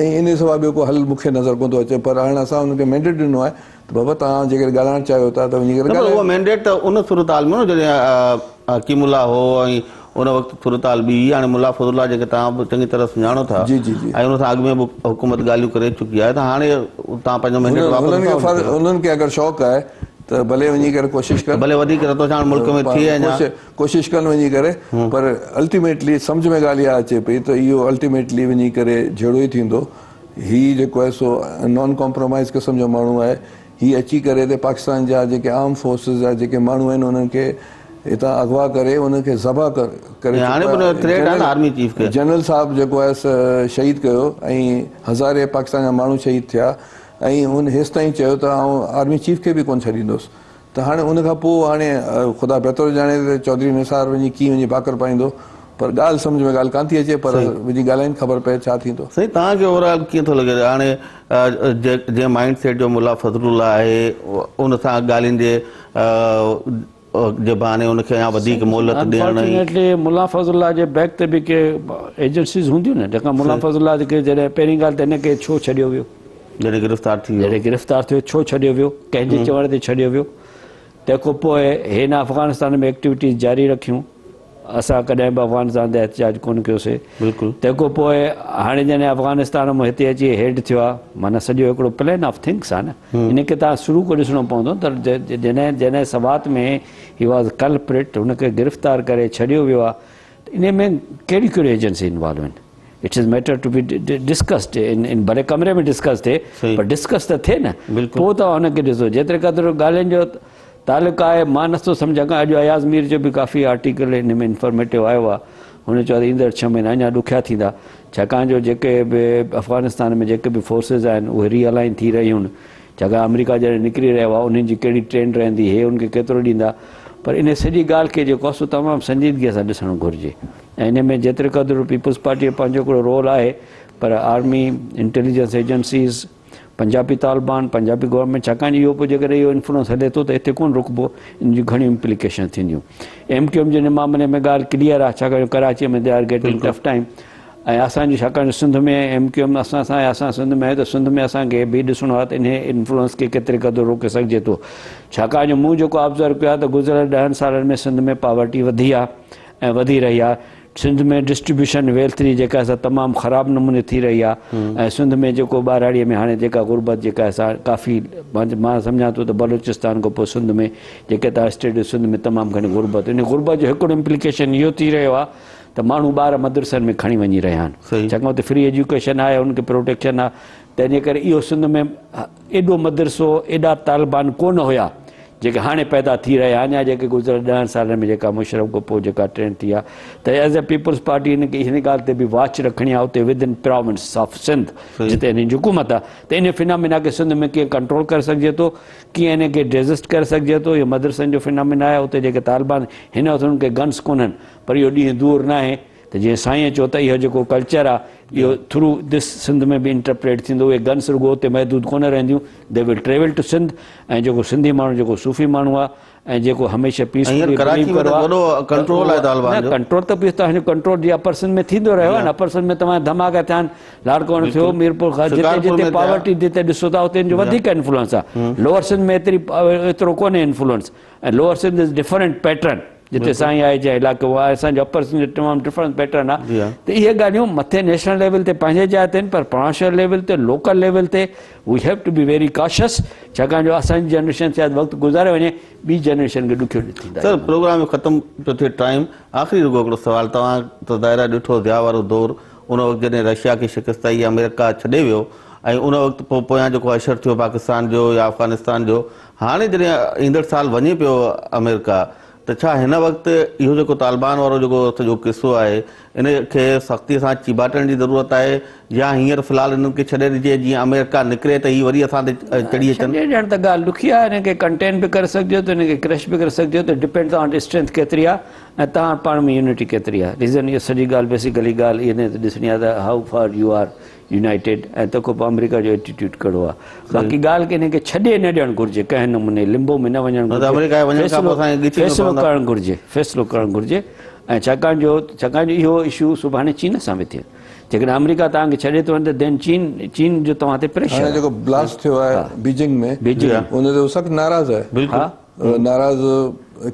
۽ ان سوا ٻيو ڪو حل مون کي نظر ڪونه ٿو اچي پر هاڻ اسان انهن کي مينڊيٽ ڏنو آهي ته بابا توهان جيڪڏهن ڳالهائڻ چاهيو ٿا ته وڃي ڪري نه پر ڳالهايو. اهو مينڊيٽ ته ان صورتحال ۾ هو نه جڏهن حڪيم الله هو ۽ ان وقت صورتحال ٻي هئي هاڻي ملا فضل الله جنهن کي توهان به چڱي طرح سڃاڻو ٿا جي جي جي. ۽ ان سان اڳ ۾ به حڪومت ڳالهيون ڪري چڪي آهي ته هاڻي توهان پنهنجو مينڊيٽ هنن واپس هنن نٿا کي وٺي فرض سگهو. انهن کي اگر شوق آهي ته ڀلي وڃي ڪري ڪوشش ڪن. ڀلي وڌيڪ رتوڇاڻ ملڪ ۾ ٿئي اڃا. ڪوشش ڪن وڃي ڪري پر الٽيميٽلي سمجهه ۾ ڳالهه اها اچي پئي ته اهو الٽيميٽلي وڃي ڪري جهيڙو ئي ٿيندو. هي جيڪو آهي سو نان ڪمپرومائز قسم جو ماڻهو آهي. هي اچي ڪري هتي پاڪستان جا جيڪي آرم فورسز جا جيڪي ماڻهو آهن انهن کي هتان اغوا ڪري انهن کي ذبح ڪري ۽ هاڻي چڪو به آهي. ٿريٽ آهي نه آرمي چيف کي. جنرل صاحب جيڪو آهي شهيد ڪيو ۽ هزارين پاڪستان جا ماڻهو شهيد ٿيا ۽ هن هيستائين چيو ته آئون آرمي چيف کي به ڪونه ڇڏيندس ته هاڻي ان کان پوء هاڻي خدا بهتر ڄاڻي ته چوڌري نثار وڃي ڪيئن وڃي ڀاڪر پائيندو پر ڳالهه سمجهه ۾ ڳالهه ڪانه ٿي اچي پر وڃي ڳالهائين خبر پئي ڇا ٿيندو. سائين توهان کي اوور آل ڪيئن ٿو لڳي هاڻي جنهن مائنڊ سيٽ جو ملا فضل الله آهي ان سان ڳالهين جي جي بهاني ان کي اڃا وڌيڪ مهلت ڏيڻ ۽ انفارچونيٽلي ملا فضل الله جي بيڪ تي به ڪي ايجنسيز هونديون نه جيڪا ملا فضل الله کي جڏهن پهرين ڳالهه ته هن کي ڇو ڇڏيو ويو. جڏهن گرفتار ٿي ويو. جڏهن گرفتار ٿيو ڇو ڇڏيو ويو، ڪنهن جي چوڻ تي ڇڏيو ويو، تنهن کان پوء هن افغانستان ۾ ايڪٽيوٽيز جاري رکيون، اسان ڪڏهن به افغانستان تي احتجاج ڪونه ڪيوسي، تنهن کان پوء هاڻي جڏهن افغانستان مان هتي اچي هيڊ ٿيو آهي، معنيٰ سڄو هڪڙو پلين آف ٿنگس آهي نه، ان کي توهان شروع کان ڏسڻو پوندو ته جڏهن جڏهن سوات ۾ هي واز ڪلپرٽ هن کي گرفتار ڪري ڇڏيو ويو آهي ته انهي ۾ ڪهڙيون ڪهڙيون ايجنسي انوالو آهن. It is matter to be discussed in ڀلي ڪمري ۾ ڊسڪس ٿئي پر ڊسڪس ته ٿئي نه پوء توهان ان کي ڏسو جيتري قدر ڳالهين جو تعلق آهي مان نٿو سمجهان اڄ اياز مير جو به ڪافي آرٽيڪل ان ۾ انفارميٽو آيو آهي هن چيو آهي ايندڙ ڇهه مهينا اڃا ڏکيا ٿيندا ڇاڪاڻ جو جيڪي به افغانستان ۾ جيڪي به فورسز آهن اهي ري الائن ٿي رهيون آهن ڇاڪاڻ آمريڪا جڏهن نڪري رهيو آهي انهن جي ڪهڙي ٽرينڊ رهندي هي ان کي ڪيترو ڏيندا پر ان سڄي ڳالهه کي جيڪو آهي سو تمام سنجيدگي سان ڏسڻ گهرجي ۽ ان ۾ جيتري قدر پيپلز پارٽي جو پنهنجو هڪڙو رول آهي پر army, intelligence agencies, Punjabi Taliban, Punjabi government ڇاڪاڻ جو اهو پوء جيڪڏهن اهو انفلوئنس هلي ٿو ته هتي ڪونه رڪبو ان جون گهڻيون امپليڪيشن ٿينديون. ايم ڪيو ايم جي ان معاملي ۾ ڳالهه ڪليئر آهي ڇاڪاڻ جو Karachi ۾ they are getting tough time ۽ اسان جو ڇاڪاڻ جو سنڌ ۾ ايم ڪيو ايم اسان سان آهي اسان سنڌ ۾ آهيون ته سنڌ ۾ اسان کي به ڏسڻو آهي ته انهي انفلوئنس کي ڪيتري قدر روڪي سگهجي ٿو ڇاڪاڻ جو مون جيڪو آبزرو ڪيو آهي ته گذريل ڏهن سالن ۾ سنڌ ۾ پاورٽي وڌي آهي ۽ وڌي رهي آهي سنڌ ۾ ڊسٽريبيوشن ويلٿ جي جيڪا سا تمام خراب نموني ٿي رهي آهي ۽ سنڌ ۾ جيڪو ٻهراڙي ۾ هاڻي جيڪا غربت جيڪا سا ڪافي مان سمجهان ٿو ته بلوچستان کان پوء سنڌ ۾ جيڪي تان اسٽيٽ سنڌ ۾ تمام گهڻي غربت ان غربت جو هڪڙو امپليڪيشن اهو ٿي رهيو آهي ته ماڻهو ٻار مدرسن ۾ کڻي وڃي رهيا آهن ڇاڪاڻ اتي فري ايجوڪيشن آهي انهن کي پروٽيڪشن آهي تنهن جي ڪري اهو سنڌ ۾ ايڏو مدرسو ايڏا طالبان ڪونه هيا جيڪي هاڻي پيدا ٿي رهيا آهن يا جيڪي گذريل ڏهن سالن ۾ جيڪا مشرف کان پوء جيڪا ٽرينڊ ٿي آهي ته ايز اي پيپلز پارٽي هن کي هن ڳالهه تي به واچ رکڻي آهي اتي with in province of Sindh جتي هنن جي حڪومت آهي ته ان فنامينا کي سنڌ ۾ ڪيئن ڪنٽرول ڪري سگهجي ٿو ڪيئن ان کي ڊيزسٽ ڪري سگهجي ٿو اهو مدرسن جو فنامينا آهي اتي جيڪي طالبان هن وقت انهن کي گنس ڪونهن پر اهو ڏينهن دور ناهي ته جيئن سائينء چيو ته اهو جيڪو ڪلچر آ اهو ٿرو دس سنڌ ۾ به انٽرپريٽ ٿيندو اهي گنس رڳو اتي محدود ڪونه رهنديون the will travel to Sindh ۽ جيڪو سنڌي ماڻهو جيڪو صوفي ماڻهو آ ۽ جيڪو هميشه پيس ۽ هينئر فلي ڪراچي بليو ۾ ته ڪرو آ وڏو ته ڪنٽرول آهي اهو طالبان نه جو. ڪنٽرول ته پيس توهان جو ڪنٽرول جي اپر سنڌ ۾ ٿيندو رهيو آ نه اپر سنڌ ۾ توهان جا ڌماڪا ٿيا آهن لاڙڪاڻو ٿيو بلڪل ميرپور خاص جتي شڪارپور جتي ۾ ٿيا پاورٽي جتي ڏسو ٿا اتي ان جو جي وڌيڪ انفلوئنس آ لوئر سنڌ ۾ ايتري ايترو ڪونهي influence ۽ lower Sindh is different pattern جتي سائين آهي جنهن علائقي اهو آهي اسان جو اپر سنڌ جو تمام ڊفرنٽ پيٽرن آهي ته اهي ڳالهيون مٿي نيشنل ليول تي پنهنجي جاء تي آهن پر پراونشل ليول تي لوڪل ليول تي we have to be very cautious ڇاڪاڻ جو اسان جي جنريشن شايد وقت گذاري وڃي ٻي جنريشن کي ڏکيو ٿيندا سر پروگرام جو ختم پيو ٿئي ٽائيم آخري رڳو هڪڙو سوال توهان ته ظاهر آهي ڏٺو ضياء وارو دور ان وقت جڏهن رشيا کي شڪست آئي آمريڪا ڇڏي ويو ۽ ان وقت پوء پويان جيڪو حشر ٿيو پاڪستان جو يا افغانستان جو هاڻي جڏهن ايندڙ سال وڃي پيو آمريڪا ته ڇا هن وقت اهو جيڪو طالبان وارو جيڪو سڄو قصو آهي ان کي سختي سان چيڀاٽڻ جي ضرورت آهي يا هينئر في الحال انهن کي ڇڏي ڏجي جيئن آمريڪا نڪري ته هي وري اسان تي چڙهي اچن. ڇڏي ڏيڻ ته ڳالهه ڏکي آهي انهن کي ڪنٽين به ڪري سگهجي ٿو انهن کي ڪرش به ڪري سگهجي ٿو ڊپينڊ توهان وٽ اسٽرينٿ ڪيتري آهي ۽ توهان وٽ پاڻ ۾ يونٽي ڪيتري آهي ريزن اهو سڄي ڳالهه بيسيڪلي ڳالهه انهي تي ڏسڻي آهي ته how far you are united ۽ تنهن کان پوء آمريڪا جو ايٽيٽيوڊ ڪهڙو آهي باقي ڳالهه ڪنهن کي ڇڏي نه ڏيڻ گهرجي ڪنهن نموني لمبو ۾ نه وڃڻ گهرجي فيصلو ڪرڻ گهرجي فيصلو ڪرڻ گهرجي ۽ ڇاڪاڻ جو ڇاڪاڻ جو اهو اشو سڀاڻي چين سان به ٿئي جيڪڏهن آمريڪا توهان کي ڇڏي ٿو وڃي ته دين چين چين جو توهان تي پريشر هاڻي جيڪو بلاسٽ ٿيو آهي بيجنگ ۾ ان تي هو سخت ناراض آهي. بلڪل. ناراض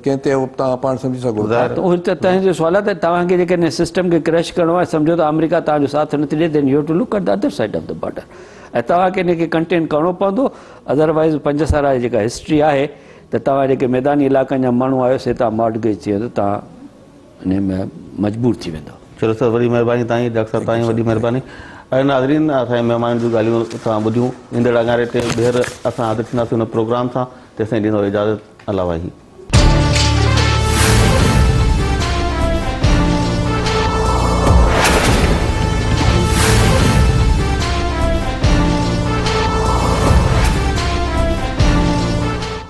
ڪنهن تي اهو توهان پاڻ سمجهي سگهو ٿا. ته اهو ته تنهن جو سوال آهي ته توهان کي جيڪڏهن سسٽم کي ڪريش ڪرڻو آهي سمجهو ته آمريڪا توهان جو ساٿ نٿي ڏي then you have to look at the other side of the border ۽ توهان کي ان کي ڪنٽين ڪرڻو پوندو ادروائيز 5 سال جي جيڪا هسٽري آهي ته توهان جيڪي ميداني علائقن جا ماڻهو آهيو سي توهان مارٽگيج ٿي ويندو توهان انهي ۾ مجبور ٿي ويندؤ. چلو سر وڏي مهرباني توهان جي ڊاڪٽر صاحب توهان جي وڏي مهرباني ۽ ناظرين اسان جي مهمانن جون ڳالهيون توهان ٻڌيون ايندڙ اڱاري تي ٻيهر اسان حاضر ٿينداسين ان پروگرام سان تيسين ڏيندو اجازت الله واهي.